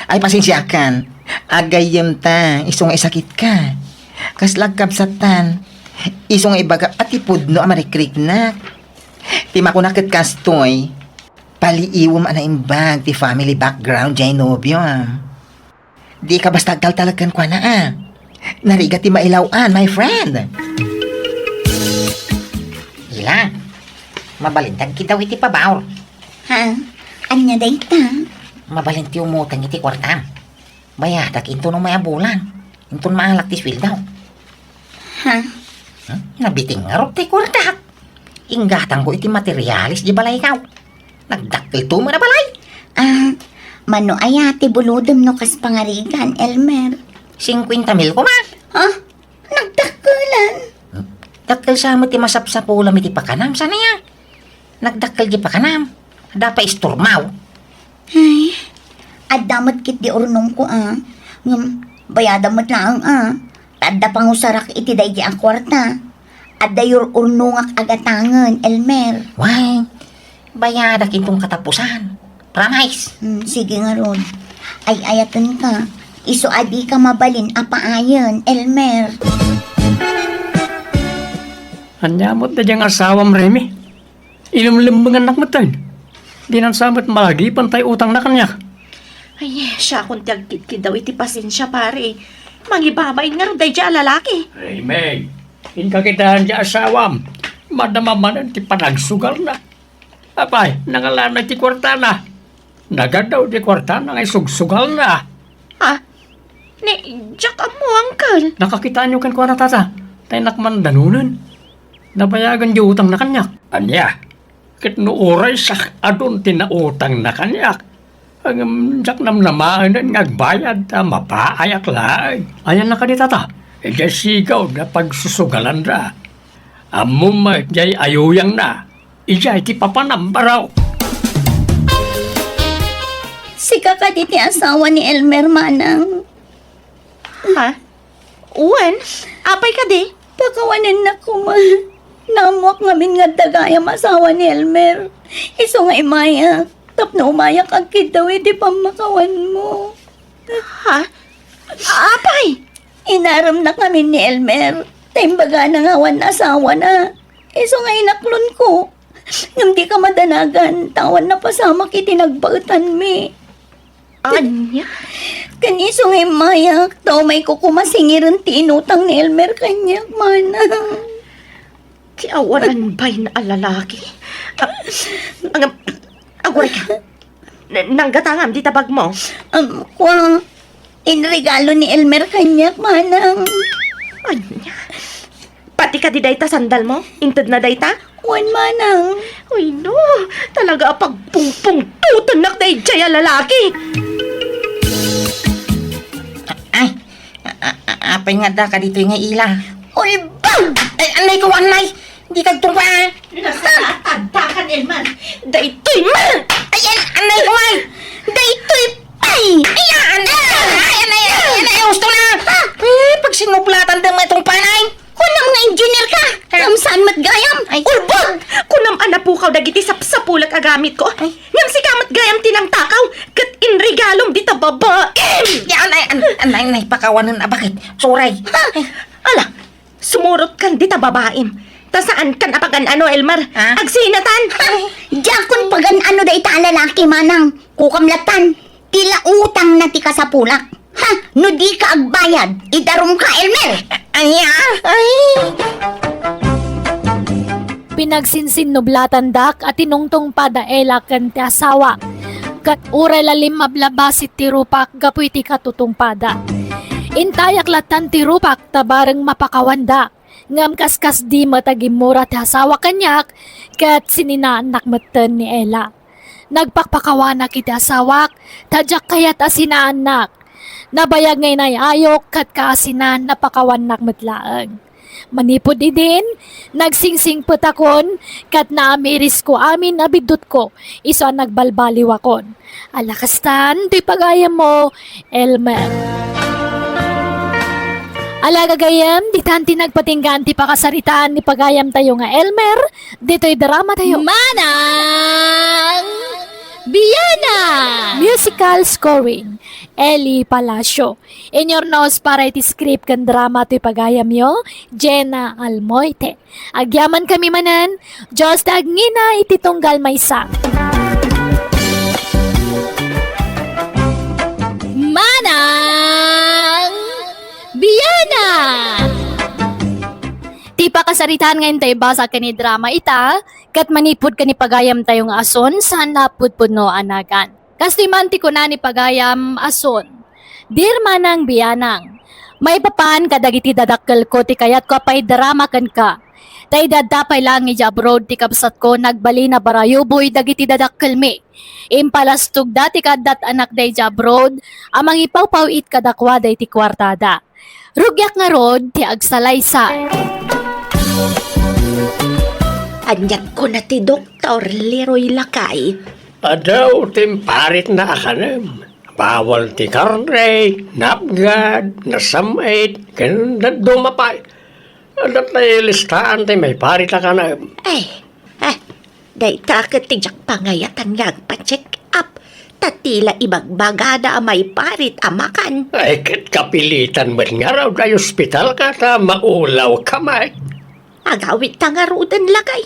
Ay, pasensiakan. Agayyemta, isu nga isakitka. Kasla agkabsattan. Isu nga ibagak a ti pudno a marikriknak. Ti makuna ket kastoy, paliiwem a naimbag ti family background jay nobiom. Dika basta agtaltalek kenkuana, a. Narigat ti mailaw-an, my friend. Ila, mabalin ti agkiddaw iti pabaor. Ha? Ania dayta? Mabalin ti umutang iti kuartam. Bayadak inton umay a bulan. Inton maalak ti sueldo. Ha? Hmm? Nabitin ngarud ti kuartak. Inggatangko iti materialis di balaykaw. Nagdakkelto met a balay. A, mano aya ti bulodem no kas pangarigan, Elmer? Singkuenta mil koma. Ha? Nagdakkelan? Hmm? Dakkel sa met ti masapsapulam iti pakanam, saan aya? Nagdakkel di pakanam. Adda pay istormaw. Ay, adda met ketdi urnongko, a. Ngem, bayadam met laeng, a. Ta adda pangusarak iti daydi a kuarta. Adda yur-urnongak a gatangen, Elmer. Wen, bayadak inton katapusan. Promise. Hmm, sige ngarud. Ay-ayatenka. Isu a dika mabalin a paayen, Elmer. Ania met daydiay nga asawam, Remy? Ilemlemmengannak metten. Dinan sa met malagipen tay utangna kaniak. Ay, siakon ti agkidkiddaw iti pasensia, pare. Mangibabain ngarud daydiay a lalaki. Remy, inka kitaen ti asawam. Madama manen ti panagsugarna. Apay, nangalanay ti kuartana. Nagaddaw ti kuartana nga isugsugalna. Ha? Ni, diak ammo, uncle. Nakakitaenyo kenkuana, tata. Tay nak man danonen. Nabayagan di utangna kaniak. Ania? Ket no uray siak adun ti nautangna kaniak, ngem diak namnamaenen nga agbayad ta mapaayak laeng. Ayanna kadi, tata? Idiay sigaw na pagsusugalanna. Ammom met diay ayuyangna. Idiay ti papanam, baro. Sika kadi ti asawa ni Elmer, manang? Ha? Wen, apay kadi? Pakawanennak koma. Naammoak ngamin nga adda gayam asawa ni Elmer. Isu nga immayak tapno umayak agkiddaw iti pammakawanmo. Ha? Apay? Inaremnak ngamin ni Elmer. Ta imbagana nga awan asawana. Isu nga inaklonko. Ngem dika madanagan, ta awan napasamak iti nagbaetanmi. Ania? Ken isu nga immayak, ta umayko koma singiren ti inutang ni Elmer kaniak, manang. Ti awanan bain a lalaki. Ah, ang, aguray ka. Na-, nanggatangam dita bagmo. Um, kua, inregalo ni Elmer kaniak, manang. Ania? Pati kadi dayta sandalmo? Intedna dayta? Wen, manang. Uy, no. Talaga a pagpungpungtotennak daydiay a lalaki. Ay, a-, a-, a-, apay nga adda kaditoy nga ila? Ulbod! Ay, anay ko, anay! Dika agtungpa, a! Nasakit, adda kan, Elmer. Daytoy man! Ay, ay, anay ko, ay! Daytoy pay! Ay, anay! Ay, anay, anay, anay, gusto na! Eh, pagsinublatan da nga itong panay! Kunam nga engineer ka! Ngem saan met gayam? Ay. Ulbod! Kunam a napukaw dagiti sapsapulek a gamitko. Ay. Ngem sika met gayam ti nangtakaw ket inregalom dita babaim! Yan ay, an-, an-, ay, nay, pakawanen a bakit? Suray. Ha? Ala, sumurot kan dita babaim. Ta saan kan a pagan-ano, Elmer? Ha? Agsinatan! Ay. Diakon pagan-ano dayta a lalaki, manang. Kukam latan. Ti lautangna ti kasapulak. Ha? No dika agbayad, idarumka, Elmer! Ania? Ay! Pinagsinsinnublatandak a tinungtungpad da Ella ken ti asawa. Uray la limmablabasit ti rupak gapu iti katutungpada. Intayak lattan ti rupak ta bareng mapakawanda. Ngem kaskasdi met a gimmura ti asawak kaniak, ket sininaannak metten ni Ella. Nagpakpakawanak iti asawak, ta diak kayat a sinaannak. Nabayag nga inay-ayok ket kaasinan napakawannak met laeng. Manipud idin, nagsingsingpetakon ket naamirisko amin a biddutko isu a nagbalbaliwakon. Ala kastan, ti pagayammo, Elmer. Ala gagayem, ditan ti nagpatinggaan ti pakasaritaan ni pagayamtayo nga Elmer, ditoy drama tayo. Manang Biana! Musical scoring, Eli Palacio. Inurnos para iti script ken drama toy pagayamyo, Jenna Almoite. Agyamankami manen, Dios ti agngina iti tunggal maysa. Manang Biana! Ti pakasaritaan nga intay basa ken ni drama ita, ket manipud ken ni pagayamtayo nga Ason, saan a pudpudno a nagan. Kastoy man ti kuna ni pagayam Ason, Dear Manang Bianang, maipapan kadagiti dadakkelko ti kayatko a paidrama kenka. Ta idi adda pay laeng idiay abroad ti kabsatko, nagbalin a barayuboy dagiti dadakkelmi. Impalastogda ti kaaddat anakda idiay abroad a mangipawpaw-it kadakuada iti kuartada. Rugiak ngarud ti agsalaysay. Aniat kuna ti doktor, Leroy, lakay? Adu ti imparitna a kanem. Bawal ti karne, napgad, nasam-it, ken dadduma pay. Adda ti listaan ti maiparit a kanem. Ay, ah, dayta ket ti diak pangayatan nga agpa-check up. Ta ti la ibagbagada a maiparit a makan. Ay, ket kapilitan met ngarud a ospitalka ta maulawka met. Agawidta ngaruden, lakay.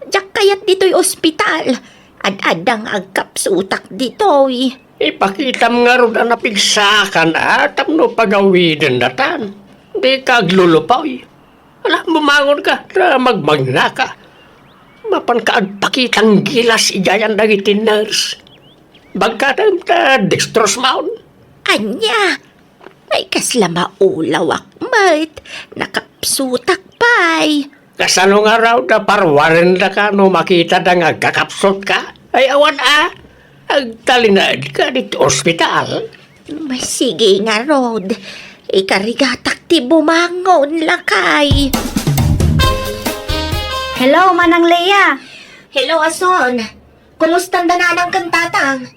Diak kayat ditoy ospital. Ad-adda nga agkapsutak ditoy. Ipakitam ngarud a napigsaakan a tapno pagawidendatan. Dika aglulupoy. Ala, bumangonka, ta magmagnaka. Mapanka agpakitang gilas idiayan dagiti nurse. Bagkatem ta dextrose maon. Ania? Ay, kasla maulawak met. Nakapsutak pay. Kasano ngarud a parwarendaka no makitada nga agkakapsutka? Ay, awan a. Agtalinaedka ditoy ospital. Masigi ngarud. Ikarigatak ti bumangon, lakay. Hello, Manang Lea. Hello, Ason. Kumustanda nanang ken tatang?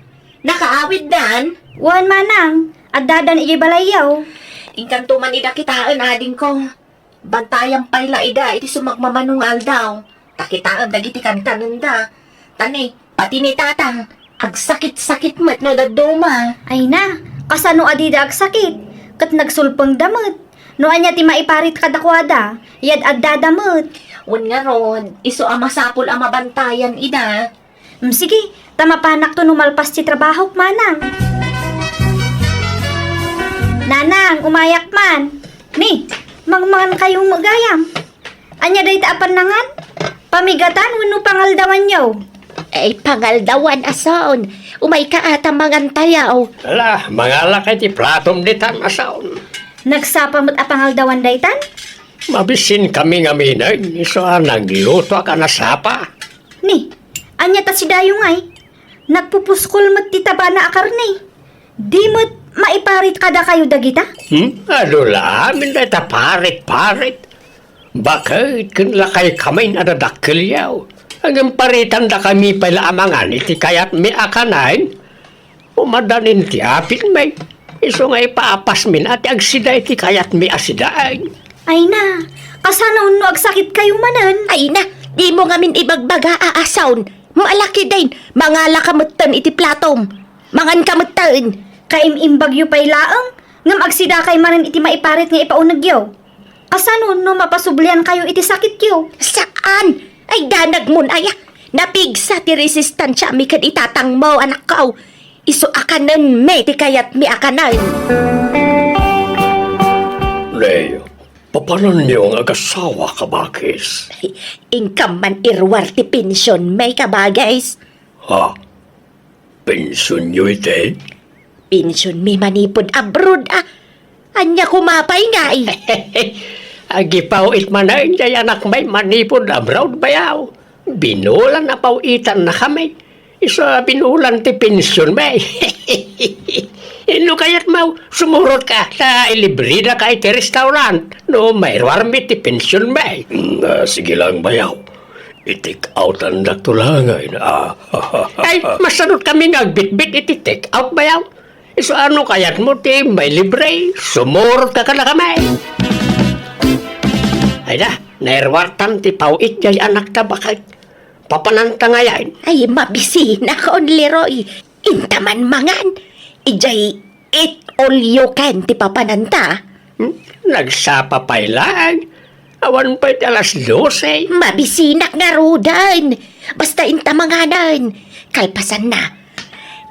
Nakaawiddan? Wen, Manang. Addadan idiay balayyo. Inkanto man ida kitaen, adingko. Bantayan pay la ida iti sumagmamano nga aldaw. Ta kitaem dagiti kankanenda. Ta ni, pati ni tatang, agsakit-sakit met no dadduma. Ay na, kasano a dida agsakit? Ket nagsulpengda met. No ania ti maiparit kadakuada, ad-addada met. Wen ngarud, isu a masapul a mabantayan ida. Mm, sige, ta mapanakto no malpas ti trabahok, Manang. Nanang, umayak man. Ni, mangmangan kayo met gayam. Ania dayta a pannangan? Pamigatan wenno pangaldawanyo? Ay, pangaldawan, Ason. Umayka a ta mangantayo. Ala, mangalaka iti platom ditan, Ason. Nagsapa met a pangaldawan daytan? Mabisinkami ngamin, isu a naglutoak a nasapa. Ni, ania ta si Dayong ay? Nagpupuskol met ti tabana a karne. Di met maiparit kadakayo dagita? Hmm? Adu la amin dayta parit-parit. Baket ken lakay kamin a dadakkelyo. Ngem paritandakami pay la a mangan iti kayatmi a kanen. Umadanin ti apitmi. Isu nga ipaapasmin a ti agsida iti kayatmi a sidaen. Ay na, kasano no agsakit kayo manen? Ay na, dimo ngamin ibagbaga a Ason. Malakiden, mangalaka metten iti platom. Manganka metten. Kaim-imbagyo pay laeng, ngem agsidakay manen iti maiparit nga ipaunegyo. Kasano no mapasublian kayo iti sakityo? Saan? Ay, danagmon aya. Napigsa ti resistansiami ken itatangmo, anakko. Isu a kanenmi ti kayatmi a kanen. Leo, papananyo nga agasawa, kabagis? Inkam man iruar ti pensionmi, kabagis. Ha? Pensionyo iti? Pensionmi manipud abroad, a. Ania koma pay ngay? Agipaw-it manen jay anakmi manipud abroad, bayaw. Binulan a paw-itannakami. Isu a binulan ti pensionmi. No kayatmo, sumurotka ta ilibredaka iti restaurant no mairuarmi ti pensionmi. Mm, ah, sige lang, bayaw. I-take outandak to laeng, a. Ay, masanutkami nga agbitbit iti take out, bayaw. Isu a no kayatmo ti mailibre, sumurotka kadakami. Ay da, nairuartan ti paw-it jay anakta baket. Papananta ngayen. Ay, mabisinakon, Leroy. Inta man mangan. Ijay eat all you can ti papananta. Hmm? Nagsapa pay laeng. Awan pay ti alas dose. Mabisinak ngaruden. Basta inta manganen. Kalpasanna,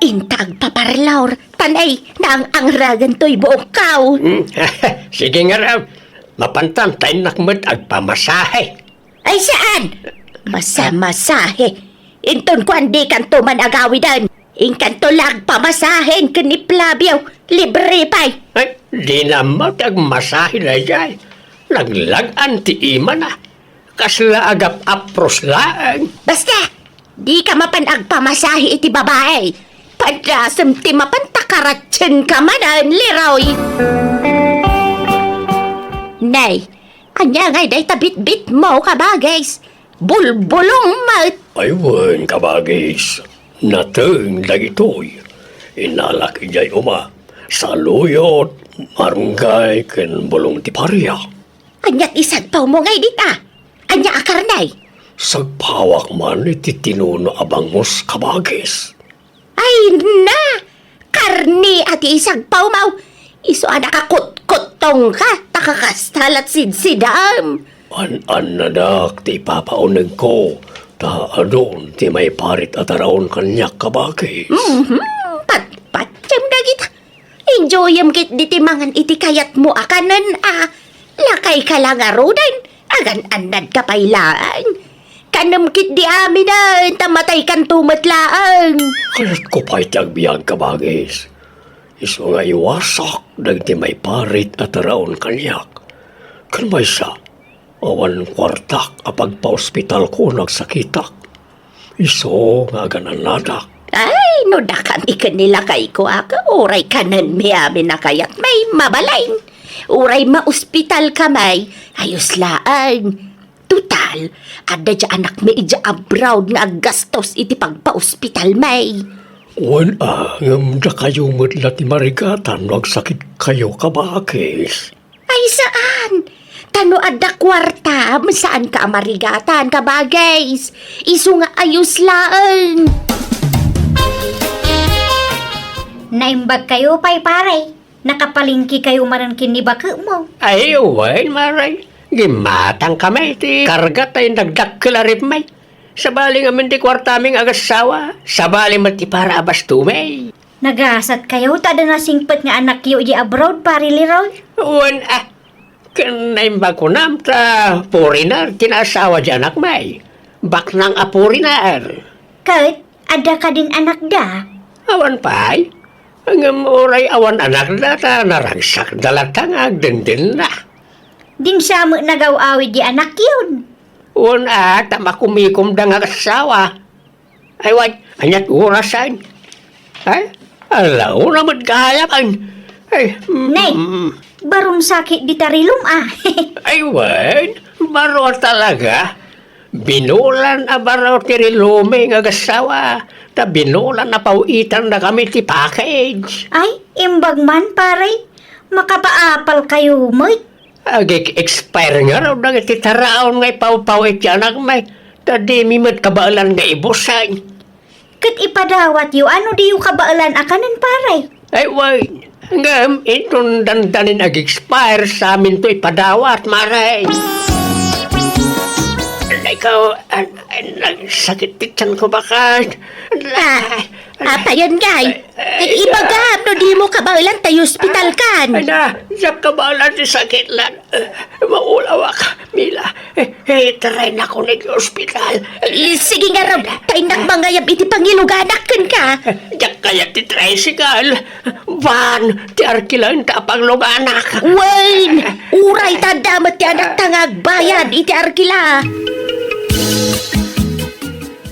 inta agpaparlor. Tanay, naang-angragan toy buokkaw. Hmm. Sige ngarud. Mapantan, ta innak met agpamasahe. Ay, saan? Masamasahe. Inton kuan, dikanto man agawiden. Inkanto la agpamasahen ken ni Flavio. Libre pay. Ay, dina met agmasahe daydiay. Naglag-an ti imana. Kasla agap-apros laeng. Basta, dika mapan agpamasahe iti babai. Padasem ti mapan ta karatsienka manen, Leroy. Nay, ania ngay dayta bitbitmo, kabagis? Bulbulong met. Ay wen, kabagis. Nateng dagitoy. Innalak idiay uma. Saluyot, marunggay, ken bulong ti paria. Ania ti sagpawmo ngay dita? Ania a karne? Sagpawak man iti tinuno a bangus, kabagis. Ay na! Karne a ti isagpawmo! Isu a nakakutkuttongka, ta kakasta la ti sidsidam. An-annadak ti ipapaunegko, ta adun ti maiparit a taraon kaniak, kabagis. Mhm, patpatiem dagita. Enjoyem ketdi ti mangan iti kayatmo a kanen a. Lakayka la ngaruden, agan-annadka pay laeng. Kanem ketdi aminen, ta mataykanto met laeng. Kayatko pay ti agbiag, kabagis. Isu nga iwasak dagiti maiparit a taraon kaniak. Ken maysa, awan kuartak a pagpaospitalko no agsakitak. Isu nga agan-annadak. Ay, no dakami ken ni lakayko a, uray kanenmi amin a kayatmi, mabalin. Uray maospitalkami, ayos laeng. Total, adda diay anakmi idiay abroad nga aggastos iti pagpaospitalmi. Wen a, ngem dakayo met la ti marigatan no agsakitkayo, kabagis. Ay, saan? Ta no adda kuartam, saanka a marigatan, kabagis. Isu nga ayos laeng. Naimbagkayo pay, pare. Nakapalengkekayo manen ken ni baketmo. Ay, wen, mare. Gimmatangkami ti karga ta indakdakkel a ripmi. Sabali ngamin ti kuartami nga agassawa. Sabali met ti para a bastomi. Nagasatkayo ta adda nasingpet nga anakyo idiay abroad, Pare Leroy? Wen a, ken naimbag kunam ta foreigner ti naasawa ti anakmi. Baknang a foreigner. Ket adda kadin anakda? Awan pay. Ngem uray awan anakda ta naragsakda latta nga agdendenda. Dinsa met nagaw-awid ti anakyon? Wen a, ta makumikomda nga agassawa. Ay, wen, ania't orasen? Ay, ala, una met gayam. Ay, mm, Nay, mm. Baro sakit dita rilum, a. Ay, wen, baro talaga. Binulan a baro ti rilumi nga agassawa, ta binulan a paw-itannakami ti package. Ay, imbag man, pare. Makapaapalkayo met. Agik-expire ngarud dagiti taraon nga ipawpaw iti anakmi, ta dimi met kabaelan nga ibusen. Ket ipadawatyo a no diyo kabaelan a kanen, pare. Ay, wen. Ngem, inton dandanin ag-expire, saminto ipadawat, mare. Ay, ko, an-, an-, nagsakit ti tiyanko baket. Ah, Apayen ngay? Ay, ay, ibagam no dimo kabaelan ta ospitalkan. Ay na, diak kabaelan ti sakitlan. Maulawak, Mila. Eh, eh, taraynako iti ospital. Eh, sige ngarud, ta innak mangayab iti pangiluganak kenka. Diak kayat ti tricycle. Van, ti arkilaen ta apangluganak. Wen, uray ta adda met ti anakta nga agbayad iti arkila.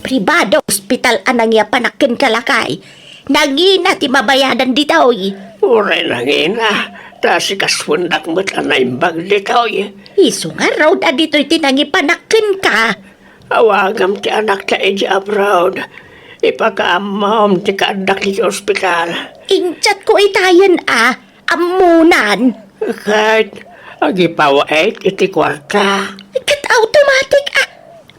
Pribado ospital a nangiapanak kenka, lakay. Nangina ti mabayadan ditoy. Uray nangina, ta sikasuendak met a naimbag ditoy. Isu ngarud a ditoy ti nangipanak kenka. Awagam ti anakta idiay abroad. Ipakaammom ti kaaddak iti ospital. Injatko itayen a, ammonan. Ket agipaw-it iti kuarta. Ket automatic a.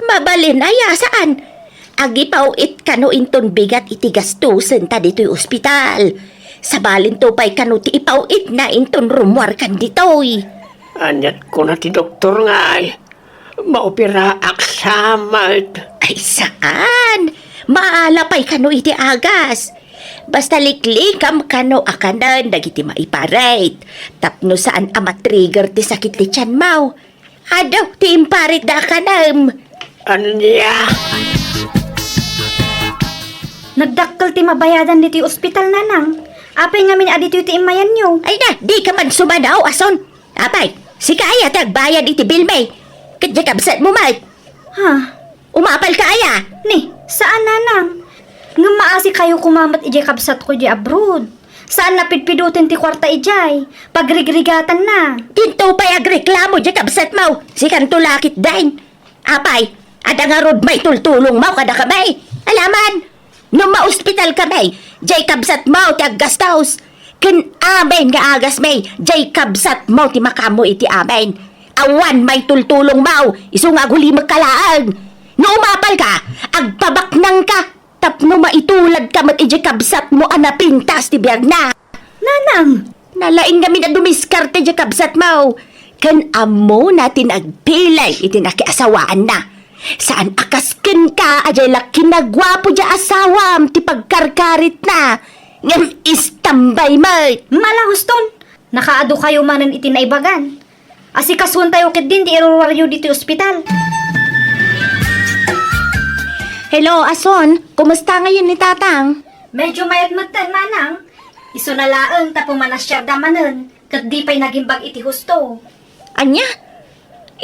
Mabalin aya, saan? Agipaw-it kano inton bigat iti gastusen ta ditoy ospital. Sabalinto pay kano ti ipaw-itna inton rummuarkan ditoy. Aniat kuna ti doktor ngay? Maoperaak sa met. Ay, saan? Maala pay kano iti agas. Basta liklikam kano a kanen dagiti maiparit. Tapno saan a matrigger ti sakit ti tianmo. Adu, ti imparitda a kanem. Ania? Nagdakkel ti mabayadan ditoy ospital, Nanang. Apay ngamin a ditoy ti immayanyo? Ay na, dika man sumanaw, Ason. Apay, sika aya ti agbayad iti bilmi. Ket diay kabsatmo met. Ha? Umapalka aya? Ni, saan, Nanang. Ngem maasikayo koma met idiay kabsatko idiay abroad. Saan a pidpiduten ti kuarta idiay. Pagrigrigatanna. Dinto pay agreklamo diay kabsatmo. Sikanto la ketdin. Apay, adda ngarud maitultulongmo kadakami? Alaman, no maospitalkami, diay kabsatmo ti aggastos. Ken amin nga agasmi, diay kabsatmo ti makaammo iti amin. Awan maitultulongmo, isu nga agulimekka laeng. No umapalka, agpabaknangka. Tapno maituladka met idiay kabsatmo a napintas ti biagna. Nanang! Nalaing ngamin a dumiskarte diay kabsatmo. Ken ammona ti nagpilay iti nakiasawaanna. Saan a kas kenka a diay la kinaguapo diay asawam ti pagkarkaritna. Ngem istambay met. Mala, Huston! Nakaadu kayo manen iti naibagan. Asikasuentayo ketdin ti iruruaryo ditoy ospital. Hello, Ason. Kumusta ngayon ni Tatang? Medyo mayat metten, Manang. Isuna laeng ta pumanasiarda manen, ket di pay nagimbag iti husto. Ania?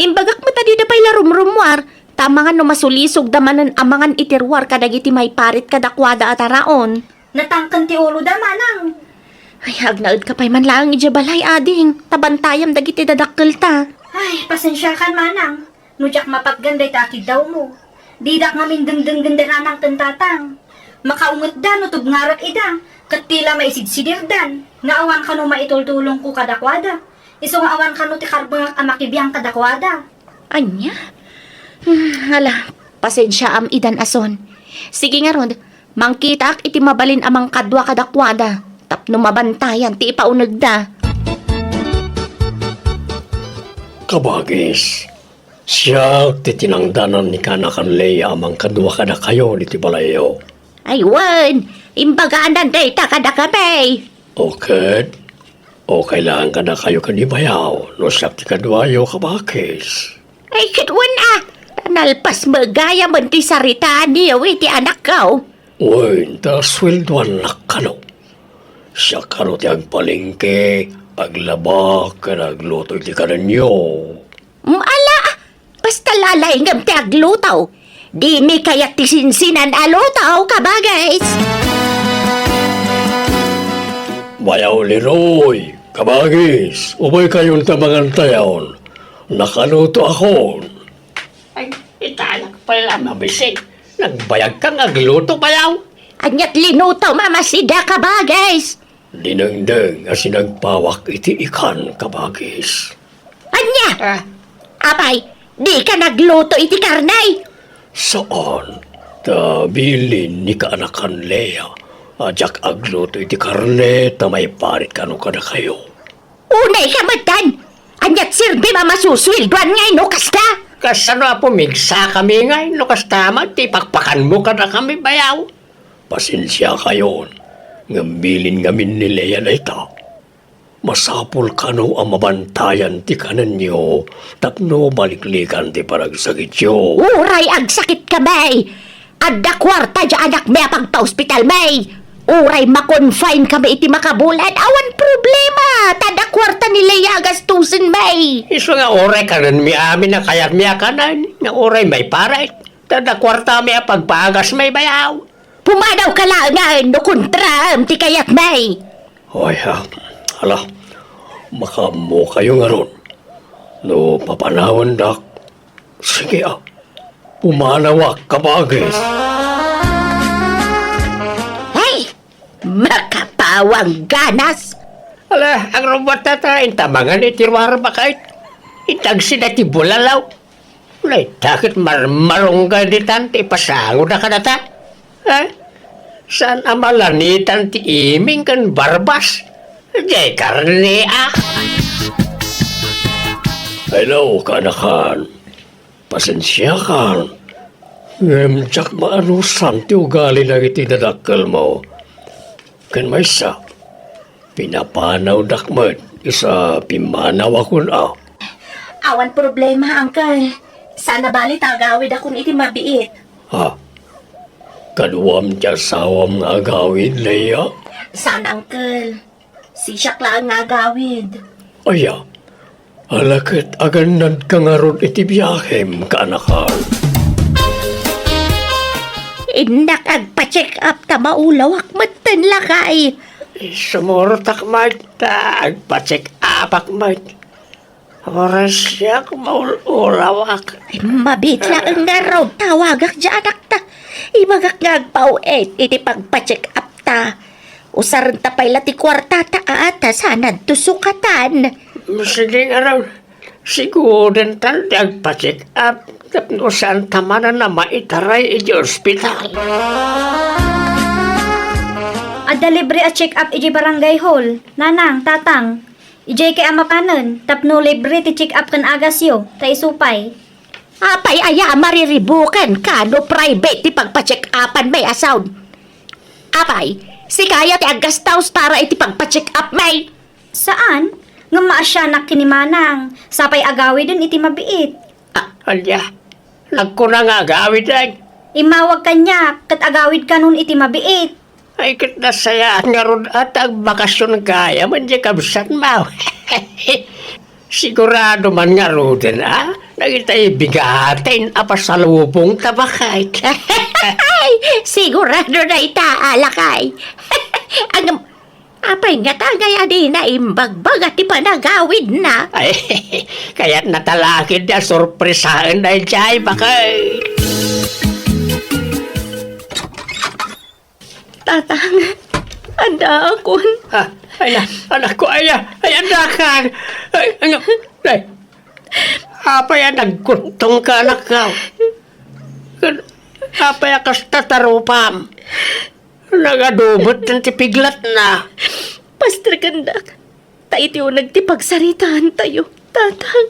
Imbagak met a dida pay la rumrummuar, ta amangan no masulisogda manen amangan iti ruar kadagiti maiparit kadakuada a taraon. Natangken ti uloda, Manang. Ay, agnaedka pay man laeng idiay balay, ading. Ta bantayam dagiti dadakkelta. Ay, pasensiakan, Manang. No diak mapatgan dayta a kiddawmo. Didak ngamin dengdenggen da Nanang ken Tatang. Makaungetda no tubngarek ida, ket ti la maisidsidirdan, nga awan kano maitultulongko kadakuada. Isu nga awan kano ti karbengak a makibiang kadakuada. Ania? Hmm, hala, pasensiaam idan, Ason. Sige ngarud, mangkitaak iti mabalin a mangkadua kadakuada tapno mabantayan ti ipaunegda. Kabagis, siak ti tinangdanan ni kaanakan Lea a mangkadua kadakayo ditoy balayyo. Ay wen, imbaganan dayta kadakami. O ket, okay laeng kadakayo ken ni bayaw no siak ti kaduayo, kabagis. Ay, ket wen a, ta nalpas met gayam ti saritaanyo iti anakko. Wen, ta sueldoannak kano. Siak kano ti agpalengke, aglaba, ken agluto iti kanenyo. Mm, ala, basta lalaingem ti agluto. Dimi kayat ti sinsinan a luto, kabagis. Bayaw Leroy, kabagis, umaykayon ta mangantayon. Nakalutoakon. Ay, itanak pala, mabisig. Nagbayagka nga agluto, bayaw. Aniat linuto, mamasida, kabagis? Dinengdeng a sinagpawak iti ikan, kabagis. Ania? Ah. Apay, dika nagluto iti karne? Saan, ta bilin ni kaanakan Lea a diak agluto iti karne ta maiparit kano kadakayo. Unay ka metten! Aniat serbim a masusueldoan ngay no kasta? Kasano a pumigsakami ngay no kasta met ti pakpakanmo kadakami, bayaw? Pasensiakayon, ngem bilin ngamin ni Lea dayta. Masapul kano a mabantayan ti kanenyo tapno maliklikan ti panagsakityo. Uray agsakit kami, adda kuarta diay anakmi a pagpaospitalmi. Uray makonfine kami iti makabulan, awan problema. Ta adda kuarta ni Lea a gastusenmi. Isu nga uray kanenmi amin a kayatmi a kanen, nga uray maiparit. Ta adda kuartami a pagpaagasmi bayaw. Pumanawka laengen no kontraem ti kayatmi. Ay, ah, ala, makaammokayo ngarud. No papanawendak, sige, ah, pumanawak, kabagis. Hey! Makapawang ganas! Ala, agrumbuat dayta, intamangan iti ruar bakait. Intagsida ti bulalaw. Dayta ket marmarungga ditan ti ipasangoda kadata. Eh? Saan a malanitan ti iming ken barbas? Diay karne, ah. Hello, kaanakan. Pasensiakan. Ngem diak maanusan ti ugali dagiti dadakkelmo. Ken maysa, pinapanawdak met isu a pimmanawakon a. Awan problema, Uncle. Saan a bali ta agawidakon iti mabiit. Ha? Kaduam ti asawam nga agawid, Lea? Saan, Uncle. Sisiak laeng nga agawid. Aya, ala ket agannadka ngarud iti biahem, kaanakan. Innak agpa-check up ta maulawak metten, lakay. Sumurotak met ta agpa-check upak met. Uray siak maul-ulawak. Ay, mabiit laeng ngarud, tawagak diay anakta. Ibagak nga agpaw-it iti pagpa-check up ta. Usarenta pay la ti kuartata a ta saan adto sukatan. Sige ngarud, sigudentan ti agpa-check up tapno saanta manen a maitaray iti ospital. Adda libre a check up iti barangay hall, nanang, tatang. Idiay kay a mapanen, tapno libre ti check-up ken agasyo, ta isu pay. Apay aya a mariribuken ka no private ti pagpa-check-upan, may asaw? Apay, sika aya ti aggastaus para iti pagpa-check-up, may? Saan? Ngem maasianak ken ni Manang, sapay agawiden iti mabiit. Ah, ania? Nagkuna nga agawiden? Immawag kaniak, ket agawidkanon iti mabiit. Ay, ket nasayaat ngarud a ta agbakasyon gayam diay kabsatmo. Sigurado man ngaruden a dagitay bigaten a pasalubongta, baket. Ay, sigurado dayta, lakay. Ngem, apay ngata ngay a dina imbagbaga ti panagawidna? Ay, kayatna ta la ketdi a sorpresaen daydiay, baket. Tatang, addaakon. Ah, ay na, anakko, ay, ay, addakan. Ay, ano, ay. Apay a nagkuttongka, anakko? Apay a kasta tarupam? Nagadu met ti piglatna. Pastekendak. Ta iti uneg ti pagsaritaantayo, Tatang.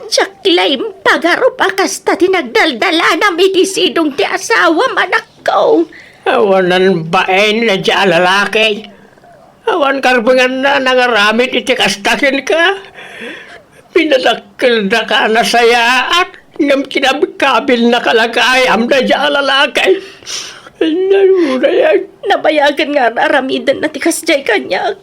Diak la impagarup a kasta ti nagdaldalanam iti sidong ti asawam, anakko. Awanan bain daydiay a lalaki. Awan karbenganna a nangaramid iti kasta kenka. Pinadakkeldaka a nasayaat, ngem kinabkabilnaka la gayam daydiay a lalaki. Naruray. Nabayagen nga ar-aramidenna ti kasdiay kaniak.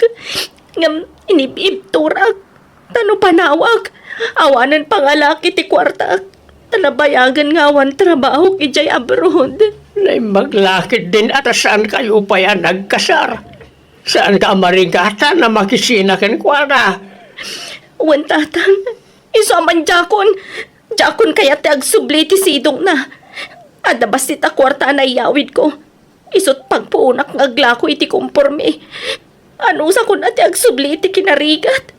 Ngem inib-ibturak. Ta no panawak, awanen pangalaki ti kuartak. Ta nabayagen nga awan trabahok idiay abroad. Naimbag la ketdin a ta saankayo pay a nagkasar. Saanka a marigatan a makisina kenkuana? Wen, Tatang. Isu a man diakon, diakon kayat ti agsubli iti sidongna. Adda bassit a kuarta a naiyawidko. Isut' pagpuonak nga aglako iti kompormi. Anusakon a ti agsubli iti kinarigat.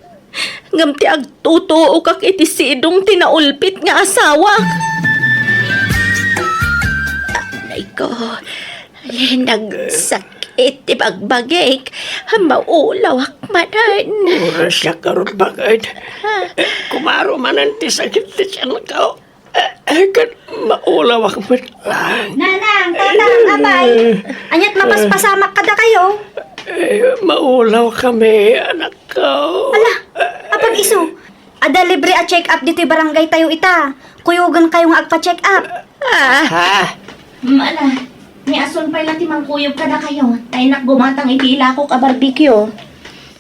Ngem ti agtutuokak iti sidong ti naulpit nga asawak. Anayko, nagsakit ti bagbagik. Maulawak manen. Uray siak ngarud, baket. Kumaro manen ti sakit ti tianko. Eh, ket maulawak met lang. Nanang, tatang, apay, ania't mapaspasamak kadakayo? Eh, maulaw kami, anak ko. Ala, apag isu, adda libre a check-up ditoy barangay tayo ita. Kuyogen kayo nga agpa-check-up. Ah. Ha? Mm, ala, ni Ason pay la ti mangkuyog kadakayo. Ay, nak, gumatang iti ilakok a barbecue.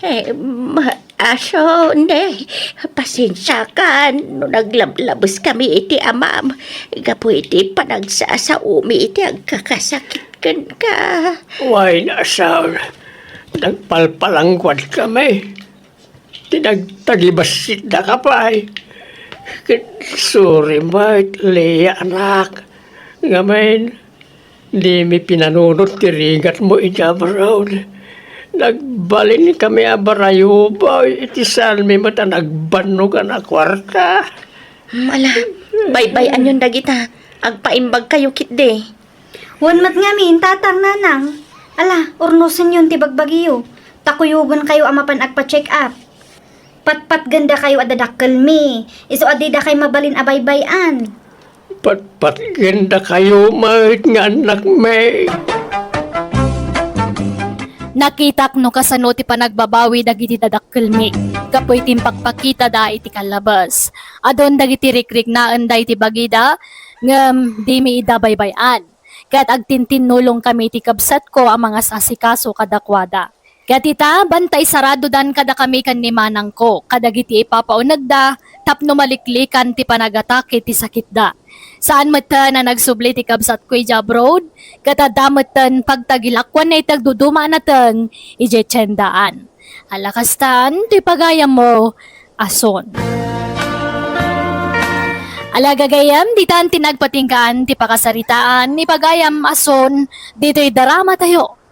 Eh, ma-, Aso, ne, pasensiakan no naglablabes kami iti amam gapu iti panagsasaomi iti agkakasakit kenka. Wen, Aso, nagpalpalangguad kami. Ti nagtagibassitdaka pay. Ket sorry met, Lea, anak. Ngamin, dimi pinanunot ti rigatmo iti abroad. Nagbalinkami a barayubaw iti saanmi met a nagbannogan a kuarta. Ala, baybay-anyon dagita. Agpaimbagkayo ketdi. Wen met ngamin, tatang, nanang. Ala, urnosenyon ti bagbagiyo. Ta kuyogenkayo a mapan agpa-check-up. Patpatgendakayo a dadakkelmi, isu a didakay mabalin a baybay-an. Patpatgendakayo met nga annakmi. Nakitak no kasano ti panagbabawi dagiti dadakkelmi gapu iti impakpakitada iti kallabes. Adun dagiti rikriknaenda iti bagida, ngem dimi ida baybay-an. Ket agtintinnulongkami iti kabsatko a mangasasikaso kadakuada. Ket ita, banta isaradodan kadakami ken ni manangko kadagiti ipapaunegda tapno maliklikan ti panagatake ti sakitda. Saan metten a nagsubli ti kabsatko idiay abroad, ket adda metten pagtagilakuanna iti agduduma a nateng idiay tiendaan. Ala kastan, ti pagayammo, Ason. Ala gagayam, ditan ti nagpatinggaan ti pakasaritaan ni pagayam Ason ditoy drama tayo.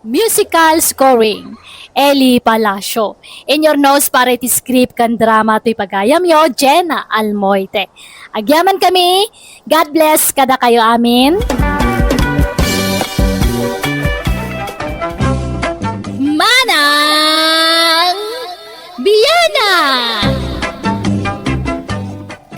Musical scoring, Eli Palacio. In your nose para iti script ken drama toy pagayamyo, Jenna Almoite. Agyaman kami. God bless kadakayo amin. Manang Biana!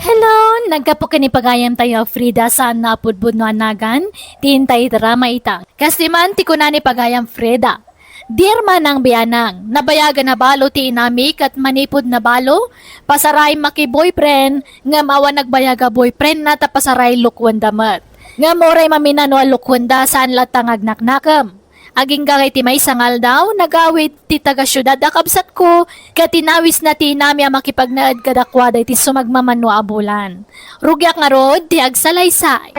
Hello! Naggapu ken ni pagayam tayo a Frida saan nga apudpud no anagan, ti intay drama ita. Kas ti man ti kuna ni pagayam Frida. Dear Manang Bianang, nabayagen a balo ti inami ket manipud nabalo, pasaray maki-boyfriend, ngem awan nagbayag a boyfriendna ta pasaray lukuenda met. Ngem uray maminano a lukuenda, saan latta nga agnaknakem. Agingga iti maysa nga aldaw, nagawid ti taga-siudad a kabsatko, ket inawisna ti inami a makipagnaed kadakuada iti sumagmamano a bulan. Rugiak ngarud ti agsalaysay.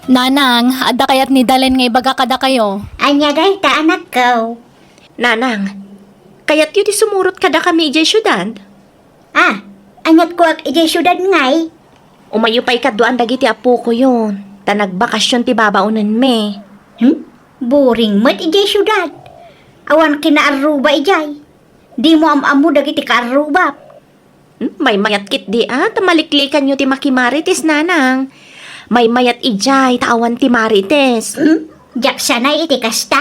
Nanang, adda kayat ni Dalen nga ibaga kadakayo? Ania dayta, anakko? Nanang, kayatyo ti sumurot kadakami idiay siudad? Ah, aniat kuak idiay siudad ngay? Umayyo pay kaduan dagiti apokoyon, ta nagbakasion ti babaonenmi. Hmm? Boring met idiay siudad. Awan kinaarruba idiay. Dimo am-ammo dagiti kaarrubak. Hmm, maymayat ketdi a, ta maliklikanyo ti makimarites, nanang. Maymayat idiay, ta awan ti marites. Hmm? Diak sanay iti kasta.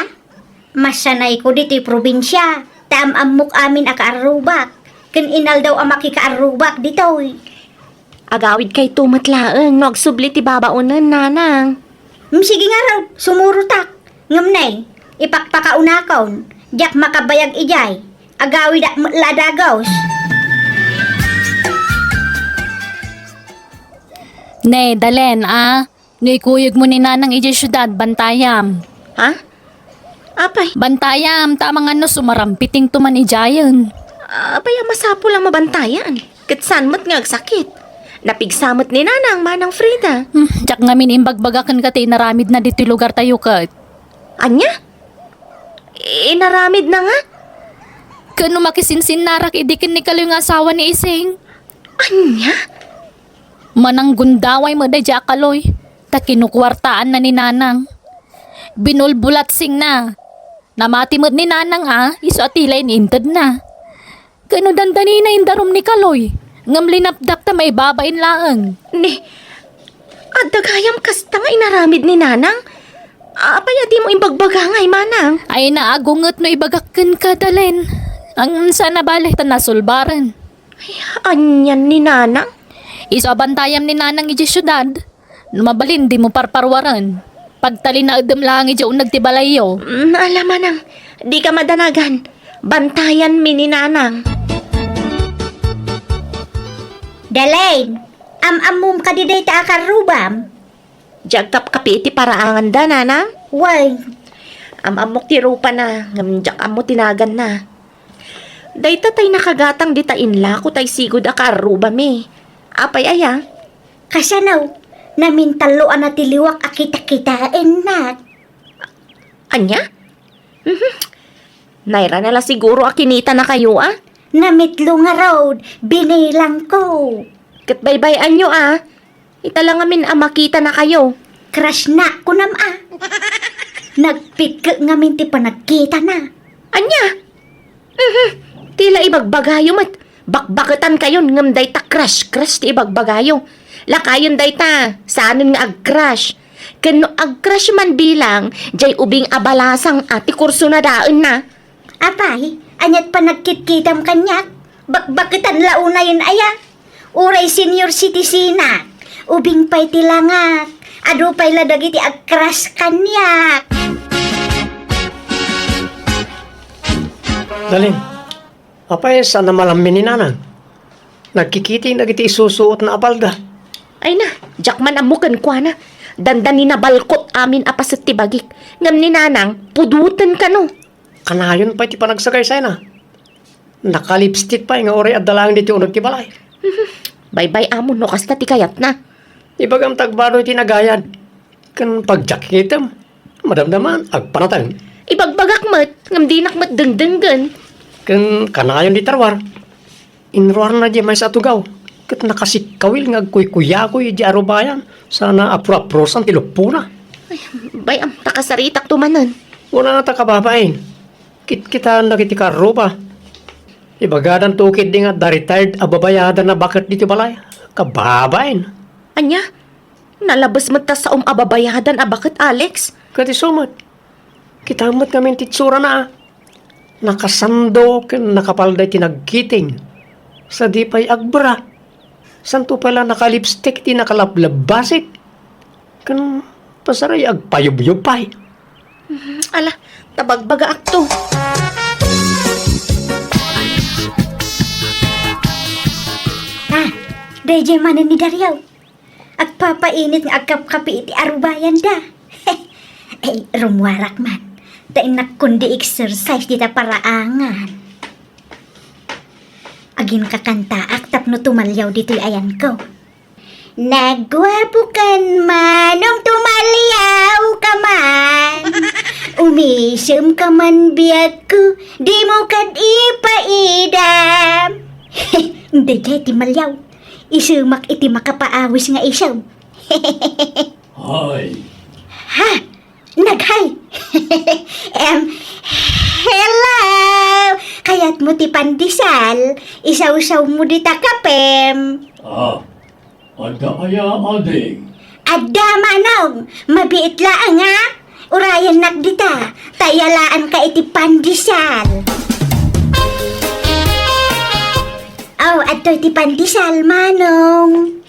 Masanayko ditoy probinsia, ta am-ammok amin a kaarrubak, ken inaldaw a makikaarrubak ditoy. Agawidkayto met laeng no agsubli ti babaonen, nanang. Hmm, sige ngarud, sumurotak. Ngem ne, ipakpakaunakon, diak makabayag idiay. Agawidak met la a dagus. Ne, Dalen, a. No ikuyogmo ni Nanang idiay siudad, bantayam. Ha? Apay? Bantayam, ta amangan no sumarampitingto man idiayen. Apay a masapul a mabantayan? Ket saan met nga agsakit? Napigsa met ni Nanang, Manang Frida. Hmm, diak ngamin imbagbaga kenka ti inaramidna ditoy lugartayo ket. Ania? Inaramidna nga? Ket no makisinsinnarak idi ken ni Kaloy nga asawa ni Ising. Ania? Mananggundaway met daydiay a Kaloy, ta kinukuartaanna ni Nanang. Binulbulatsingna. Namati met ni Nanang a, isu a ti la in-intedna. Ket no dandanina indarum ni Kaloy, ngem linapdak ta maibabain laeng. Ni, adda gayam kasta nga inaramid ni Nanang? Apay a dimo imbagbaga ngay, manang? Ay, naagunget no ibagak kenka, Dalen. Ang sana bale ta nasulbaren. Ay, anian ni nanang? Isu a bantayam ni nanang idiay siudad. No mabalin, dimo parparuaren. Pagtalinaedem laeng idiay uneg ti balayyo. Mm, ala manang, dika madanagan. Bantayanmi ni nanang. Dalen, am-ammom kadi dayta a karrubam? Diak agkapkapi iti paraanganda, nanang. Wen. Am-ammok ti rupana, ngem diak ammo ti naganna. Dayta tay nakagatang dita inlako tay sigud a karrubami. Apay aya? Kasano? Namintallo a natiliwak a kitakitaennak. Ania? Mhm. Nairana la siguro a kinitanakayo, a? Namitlo ngarud, binilangko. Ket baybay-anyo, a? Ita la ngamin a makitanakayo. Crush-nak, kunam, a? Nagpitkek ngamin ti panagkitana. Ania? Mhm. Ti la ibagbagayo met, bakbaketankayon ngem dayta crush-crush ti ibagbagayo. Lakayon dayta, saanen nga ag-crush. Ken no ag-crush man bilang, diay ubing a balasang a ti kurso na daenna. Apay, aniat panagkitkitam kaniak? Bakbaketan la unayen aya? Uray senior citizenak, ubing pay ti langak, adu pay la dagiti ag-crush kaniak. Dalen, apay saan a malammi ni nanang? Nagkikiting dagiti isusuotna a palda. Ay na, diak man ammo kenkuana. Dandani nabalkot amin a paset ti bagik. Ngem ni nanang, pudoten kano. Kanayon pay ti panagsagaysayna. Naka-lipstick pay nga uray adda laeng ditoy uneg ti balay. Baybay-amon no kasta ti kayatna. Ibagam ta agbado iti nagayad. Ken pagjakkitem, madamdaman, agpanateng. Ibagbagak met, ngem dinak met dengdenggen. Ken kanayon dita ruar. Inruarna diay maysa a tugaw, ket nakasikkawil nga agkuykuyakoy idiay arubayan, sana apro-aprosan ti luppona. Ay, bay-am ta kasaritakto manen. Kunana ta kababain, kitkitaen dagiti karruba. Ibagadanto ketdi nga adda retired a babayadan a baket ditoy balay. Kababain. Ania? Nalabes met ta saom a babayadan a baket, Alex? Ket isu met. Kita met ngamin ti itsurana, a. Nakasando ken nakapalda iti nagkiting. Sadi pay agbra. Santo pay la naka-lipstick iti nakalablabasik. Ken pasaray agpayubyo pay. Mhm, ala, ta bagbagaakto. Ah, daydiay manen ni Dario. Agpapainit nga agkapkapi iti arubayanda. Ay, rummuarak man. Ta innak kundi exercise dita paraangan. Aginkakantaak tapno tumaliaw ditoy ayanko. Nagguapo kan manong tumaliaw ka man. Umisem ka man biagko, di mo kad ipaidam. Daydiay ti maliaw. Isemak iti makapaawis nga isem. Hay. Ha? Naghay. Em, hello! Kayatmo ti pandesal? Isawsawmo dita kapem. Ah, adda aya, ading? Adda, manong. Mabiit laeng, a. Urayennak dita. Ta iyalaanka iti pandesal. Aw, adtoy ti pandesal, manong.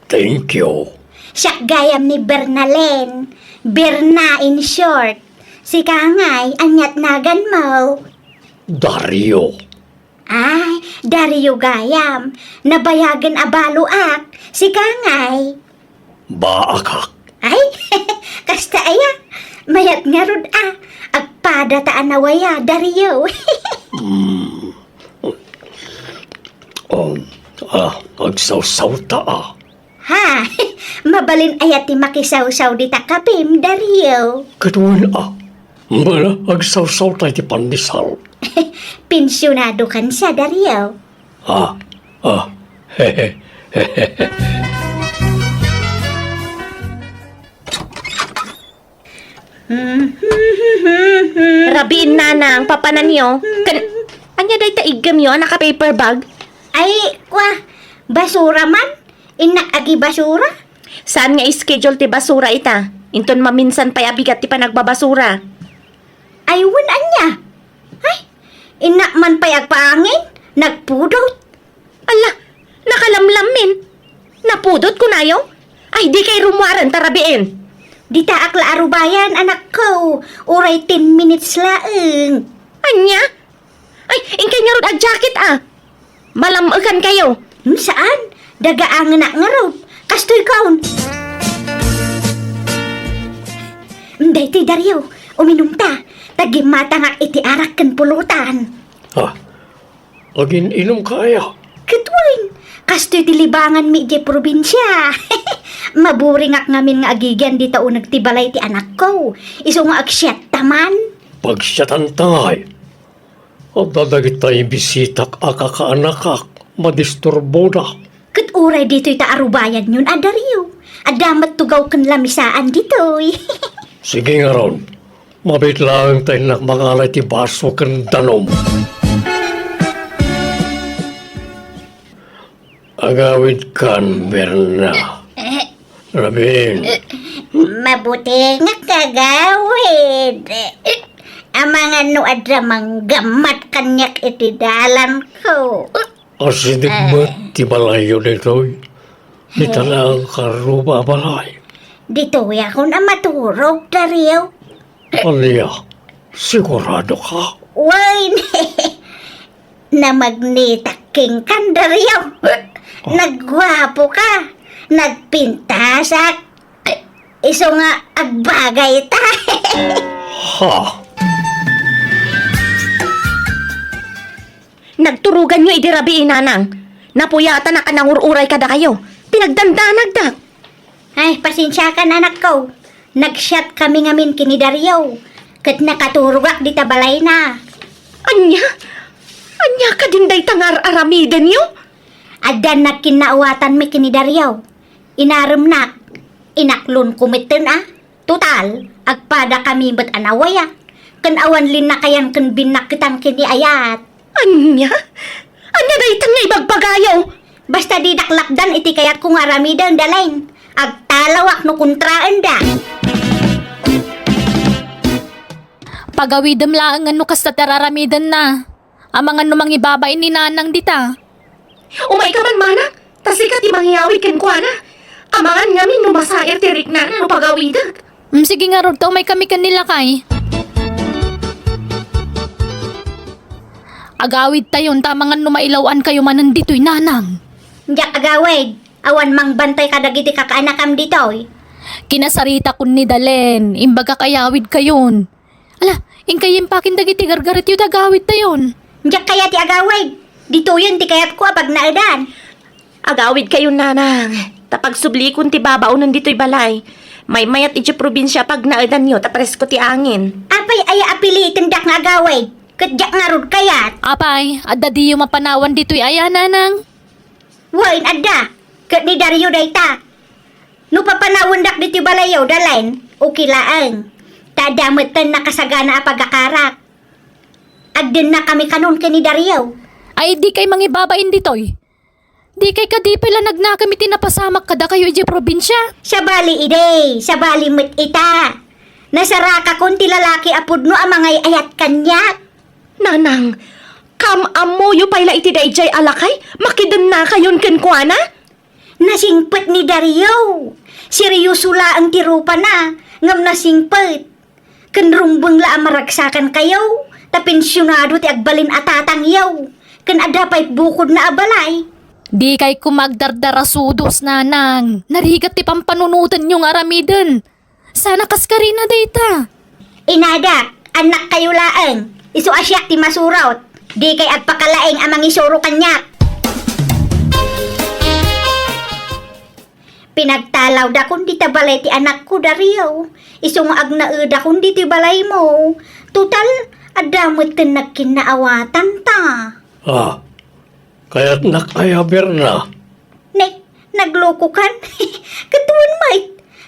Thank you. Siak gayam ni Bernalen. Berna in short. Sika ngay, aniat naganmo? Dario. Ay, Dario gayam. Nabayagen a baloak. Sika ngay? Baakak. Ay, kasta aya. Mayat ngarud a. Agpada ta a nawaya, Dario. Hmm. Um, ah, agsawsawta a. Ha? Mabalin aya ti makisawsaw dita kapem, Dario? Ket wen a. Bala, agsawsawta iti pandesal. Pensionado kan sa, Dario. Ah, ah. Rabiin, nanang, papananyo. Ken, ania dayta iggemyo a naka-paper bag? Ay, kwa, basura man. Innak agibasura. Saan nga schedule ti basura ita? Inton maminsan pay a bigat ti panagbabasura. Ay, wen ania? Ay, innak man pay agpaangin, nagpudot. Ala, nakalamlammin. Napudot kunayo? Ay, di kay rummuaren ta rabiin. Ditaak la arubayan, anakko. Uray ten minutes laeng. Ania? Ay, inkay ngarud a jacket, a. Malam-ekan kayo. Hmm, saan? Dagaangenak ngarud. Kastoy kaon. Hmm, daytoy, Dario. Uminumta. Ta gimmatangak iti arak ken pulutan. Ha? Agin-inumka aya? Ket wen, kastoy ti libanganmi idiay probinsia. Maburingak ngamin nga agigian dita uneg ti balay ti anakko. Isu nga agsiatta man. Pagsiatanta ngay. Adda dagiti bisitak a kakaanakak, madisturboda. Ket uray ditoy ta arubayanyon a, Dario. Adda met tugaw ken lamisaan ditoy. Sige ngarud, mabiit laeng ta innak mangala iti baso ken danum. Agawidkan, Berna. Rabin. Mabutengak, agawid. Amangan no adda manggammat kaniak iti dalanko. Asideg met ti balayyo ditoy. Dita laeng karuba a balay. Ditoyakon a maturog, Dario. Ania? Sigurado ka? Wen, namagnitak kenka, Dario. Nagguapo ka. Nagpintasak. Isu nga agbagay ta. Ha? Nagturoganyo idi rabii, nanang. Napuyatanak a nangur-uray kadakayo. Pinagdandanagdak. Ay, pasensiakan, anakko. Nagsiat kami ngamin ken ni Dario, ket nakaturogak dita balayna. Ania? Ania kadin dayta nga ar-aramidenyo? Adda nagkinnaawatanmi ken ni Dario. Inaremnak, inaklonko metten a. Total, agpada kami met a nawayak, ken awan linnakayan ken binnaketan ken ni ayat. Ania? Ania daytan nga ibagbagayo? Basta didak lapdan iti kayatko nga aramiden, Dalain. Agtalawak no kontraenda. Pagawidem laeng no kasta ti araramidenna. Amangan no mangibabain ni Nanang dita. Umayka man, manang, ta sika ti mangiyawid kenkuana. Amangan ngamin no masair ti riknana no pagawidek. Mm, sige ngarud ta umaykami ken ni lakay. Agawidtayon ta amangan no mailaw-ankayo manen ditoy, Nanang. Diak agawid. Awan mangbantay kadagiti kakaanakam ditoy. Kinasaritakon ni Dalen. Imbagak ayawidkayon. Ala, inkay impakin dagiti gargaretyo ta agawidtayon. Diak kayat ti agawid. Ditoyen ti kayatko a pagnaedan. Agawidkayon, nanang, ta pagsublikon ti babaonen ditoy balay. Maymayat idiay probinsia a pagnaedanyo ta presko ti angin. Apay aya a pilitendak nga agawid? Ket diak ngarud kayat. Apay, adda diyo mapanawan ditoy aya, nanang? Wen, adda. Ket ni Dario dayta. No papanawendak ditoy balayyo, Dalen, okay laeng. Ta adda metten nakasagana a pagakarak. Agdennakami kanon ken ni Dario. Ay, dikay mangibabain ditoy. Dikay kadi pay la nagnakem iti napasamak kadakayo idiay probinsia? Sabali idi, sabali met ita. Nasarakakon ti lalaki a pudno a mangay-ayat kaniak. Nanang, kaam-ammoyo pay la iti daydiay a lakay, makidennakayon kenkuana? Nasingpet ni Dario. Serioso laeng ti rupana, ngem nasingpet. Ken rumbeng la a maragsakankayo, ta pensionado ti agbalin a tatangyo, ken adda pay bukodna a balay. Dikay koma agdardarasudos, nanang. Narigat ti pampanunotenyo nga aramiden. Sana kaskarina dayta. Inadak, annakkayo laeng. Isu a siak ti masurot. Dikay agpakalaing a mangisuro kaniak. Pinagtalawdakon dita balay ti anakko, Dario. Isu nga agnaedakon ditoy balaymo. Total, adda metten nagkinnaawatanta. Ah, kayatnak aya, Berna? Ne, naglokokan? Ket wen met,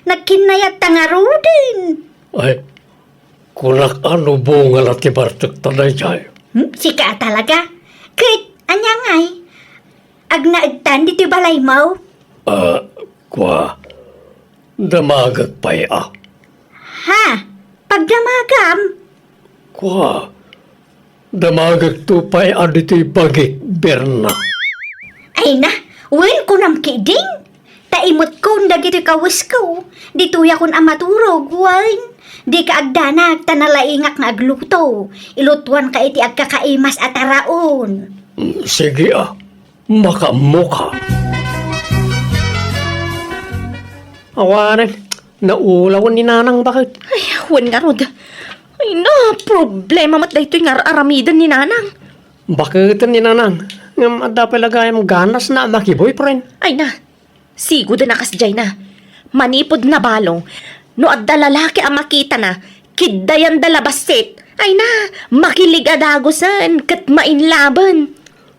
nagkinnayatta ngaruden. Ay, kunak a no bunga la ti bartekta daydiay. Hmm? Sika a talaga? Ket, ania ngay? Agnaedtan ditoy balaymo? Ah, kua, damagek pay a. Ha? Pagdamagam? Kua, damagekto pay a ditoy bagik, Berna. Ay na, wen kunam ketdin. Ta imutkon dagitoy kawesko, ditoyakon a maturog, wen. Dika agdanag, ta nalaingak nga agluto. Ilutuanka iti agkakaimas a taraon. Mm, sige a, makaammoka. Awanen, naulawen ni Nanang baket. Ay, wen ngarud. Ay na, problema met daytoy nga ar-aramiden ni Nanang. Baketen ni Nanang, ngem adda pay la gayam ganasna a makiboyfriend. Ay na, sigud a kasdiay na. Manipud nabalo, no adda lalaki a makitana, kiddayanda la bassit. Ay na, makilig a dagusen, ket mainlaben.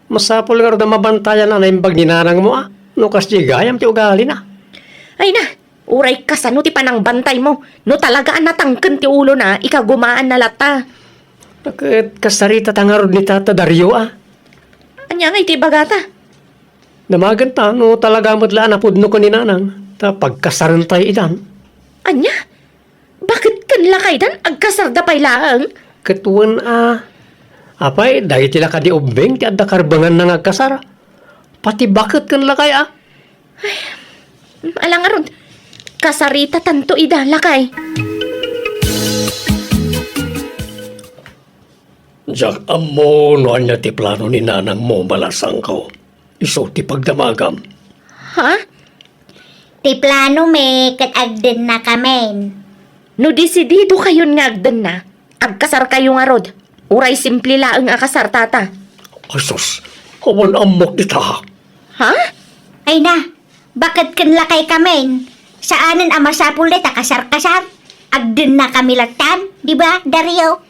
Masapul ngarud a mabantayan a naimbag ni Nanangmo a, no kasdiay gayam ti ugalina. Ay na, uray kasano ti panangbantaymo, no talaga a natangken ti ulona, ikagumaanna latta. Ket kasarita ta ngarud ni Tata Dario a. Ania ngay ti ibagata? Damagenta no talaga met la a napudno ken ni Nanang, ta pagkasarentayo idan. Ania? Baket ken lakaydan, agkasarda pay laeng? Ket wen a. Apay, dagiti la kadi ubbing ti adda karbenganna nga agkasar. Pati baket ken lakay a. Ala ngarud, kasaritatanto ida, lakay. Diak ammo no ania ti plano ni Nanangmo, balasangko. Isu ti pagdamagam. Ha? Ti plano mi ket agdennakamin. No desididokayon nga agdenna, agkasarkayo ngarud. Uray simple laeng a kasar, Tata. Ay sus, awan ammok dita. Ha? Ay na, baket ken lakaykamin. Saanen a masapul dayta kasar-kasar. Agdennakami lattan, di ba, Dario?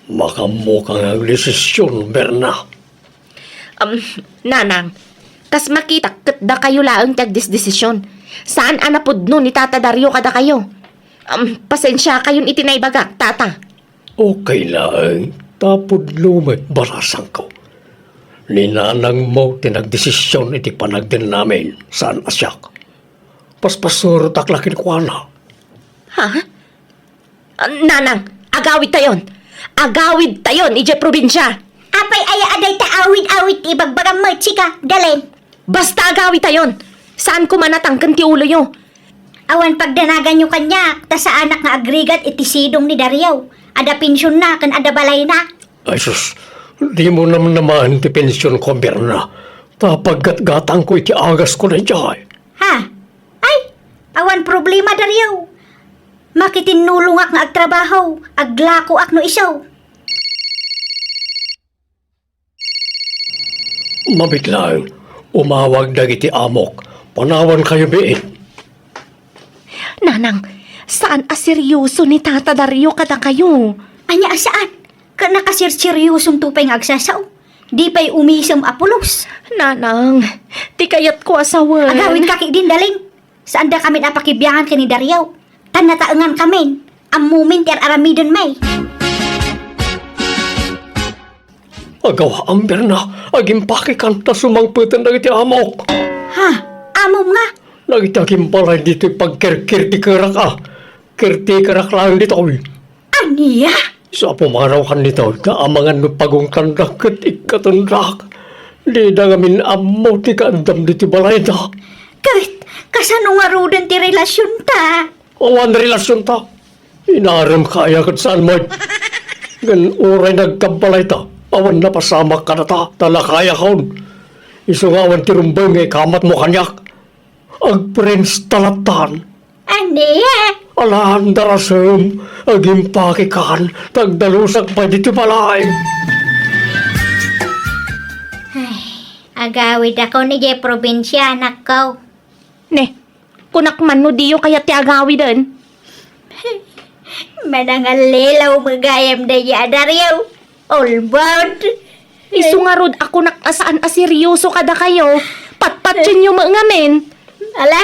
Makaammoka nga agdesision, Berna. Um, Nanang, kas makitak ket dakayo laeng ti agdesdesision. Saan a napudno ni Tata Dario kadakayo. Um, pasensiakayon iti naibagak, Tata. Okay laeng, ta pudno met, balasangko. Ni Nanangmo ti nagdesision iti panagdennamin, saan a siak. Paspasurotak la kenkuana. Ha? Ah, Nanang, agawidtayon! Agawidtayon idiay probinsia! Apay aya a dayta awid-awid ti ibagbagam met, sika, Dalen? Basta agawidtayon! Saan koma natangken ti uloyo. Awan pagdanaganyo kaniak, ta saanak nga agrigat iti sidong ni Dario. Adda pensionna ken adda balayna. Ay sus, dimo namnamaen ti pensionko, Berna. Ta paggatgatangko iti agasko daydiay. Ha? Ay, awan problema, Dario. Makitinnulongak nga agtrabaho, aglakoak no isu. Mabiit laeng, umawag dagiti amok. Panawankayo biit. Nanang, saan a seryoso ni Tata Dario kadakayo. Ania a saan? Ket nakaserseryosonto pay nga agsasao. Di pay umisem a pulos. Nanang, ti kayatko a sawen. Agawidka ketdin, Dalen. Saandakamin a pakibiangan ken ni Dario. Ta nataengankamin. Ammomin ti ar-aramidenmi. Agawaam, Berna, agimpakikan ta sumangpeten dagiti amok. Ha? Amom nga? Dagiti agimbalay ditoy pagkerker ti kerak a. Kertikerak laeng ditoy. Ania? Isu a pumanawkan ditoy, ta amangan no pagungtanda ket ikkatendak. Dida ngamin ammo ti kaaddam ditoy balayda. Ket kasano ngaruden ti relasionta? Awan relasionta. Inaremka aya ket saan met. Ngem uray nagkabbalayta, awan napasamak kadata, ta lakayakon. Isu nga awan ti rumbeng nga ikamatmo kaniak. Agprinsta lattan. Ania? Alan darasem, agimpakikan, ta agdalusak pay ditoy balay. Ay, agawidakon idiay probinsia, anakko. Ne, kunak man no diyo kayat ti agawiden. Manangallilaw met gayam daydi a Dario. All bound. Isu ngarud a kunak a saan a seryoso kadakayo. Patpatienyo met ngamin. Ala,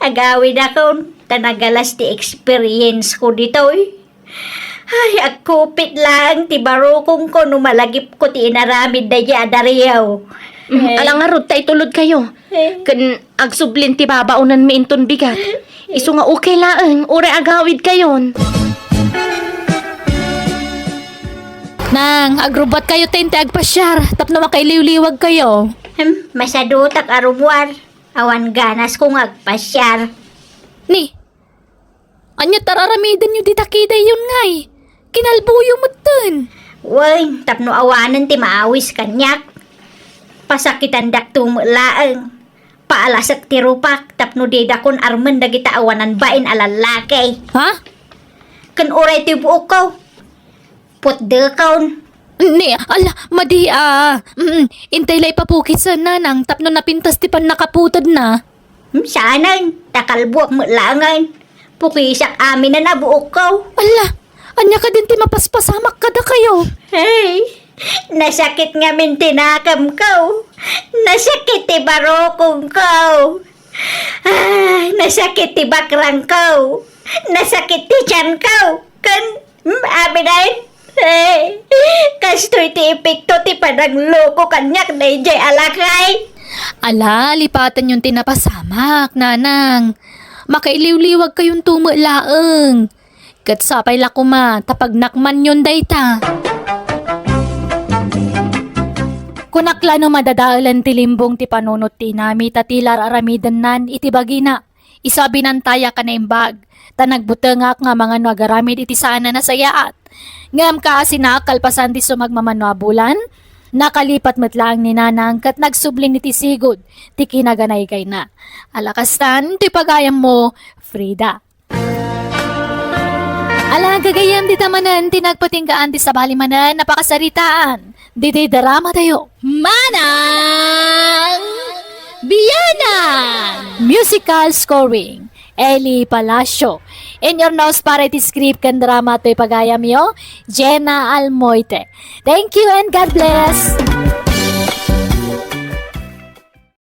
agawidakon, ta nagalas ti experience ko ditoy. Ay, agkupit laeng ti barukongko no malagipko ti inaramid daydi a Dario. Mm, ala ngarud ta itulodkayo. Ken agsublin ti babaonenmi inton bigat. Isu nga okay laeng, uray agawidkayon. Nang, agrubbuatkayo ta inti agpasiar tapno makailiwliwagkayo. Hmm, masadutak a rubbuar. Awan ganasko nga agpasiar. Ni, ania ti ar-aramidenyo dita kidayyon ngay? Kinalboyo metten. Wen, tapno awanen ti maawis kaniak. Pasakitandakto met laeng. Paalasek ti rupak tapno didakon armen dagita awanan bain a lallaki. Ha? Ken uray ti buokko. Putdekon. Ni, ala, madi a. Mm, intay la ipapukisen, nanang, tapno napintas ti pannakaputedna. Hmm, saanen, ta kalbuak met laengen. Pukisak aminen a buokko. Ala, ania kadin ti mapaspasamak kadakayo? Hey, nasakit ngamin ti nakemko. Nasakit ti barukongko. Ah, nasakit ti bakrangko. Nasakit ti tianko. Ken, hmm, aminen. Eh, kastoy ti epekto ti panangloko kaniak daydiay a lakay. Ala, lipatenyon ti napasamak, nanang. Makailiwliwagkayonto met laeng. Ket sapay la koma ta pagnakmanyon dayta. Kunak la no madadaelen ti limbong ti panunot ti inami ta ti la ar-aramidennan iti bagina. Isu a binantayak a naimbag, ta nagbutengak nga amangan no agaramid iti saan a nasayaat. Ngem kaasinaak kalpasan ti sumagmamano a bulan, nakalipat met laeng ni Nanang ket nagsublin iti sigud ti kinaganaykayna. Ala kastan, ti pagayammo, Frida. Ala, gagayyem, dita manen ti nagpatinggaan ti sabali manen a pakasaritaan. Ditoy drama tayo. Manang Biyanan! Musical scoring, Eli Palacio. In your nose para iti script ken drama toy pagayamyo, Jenna Almoite. Thank you and God bless!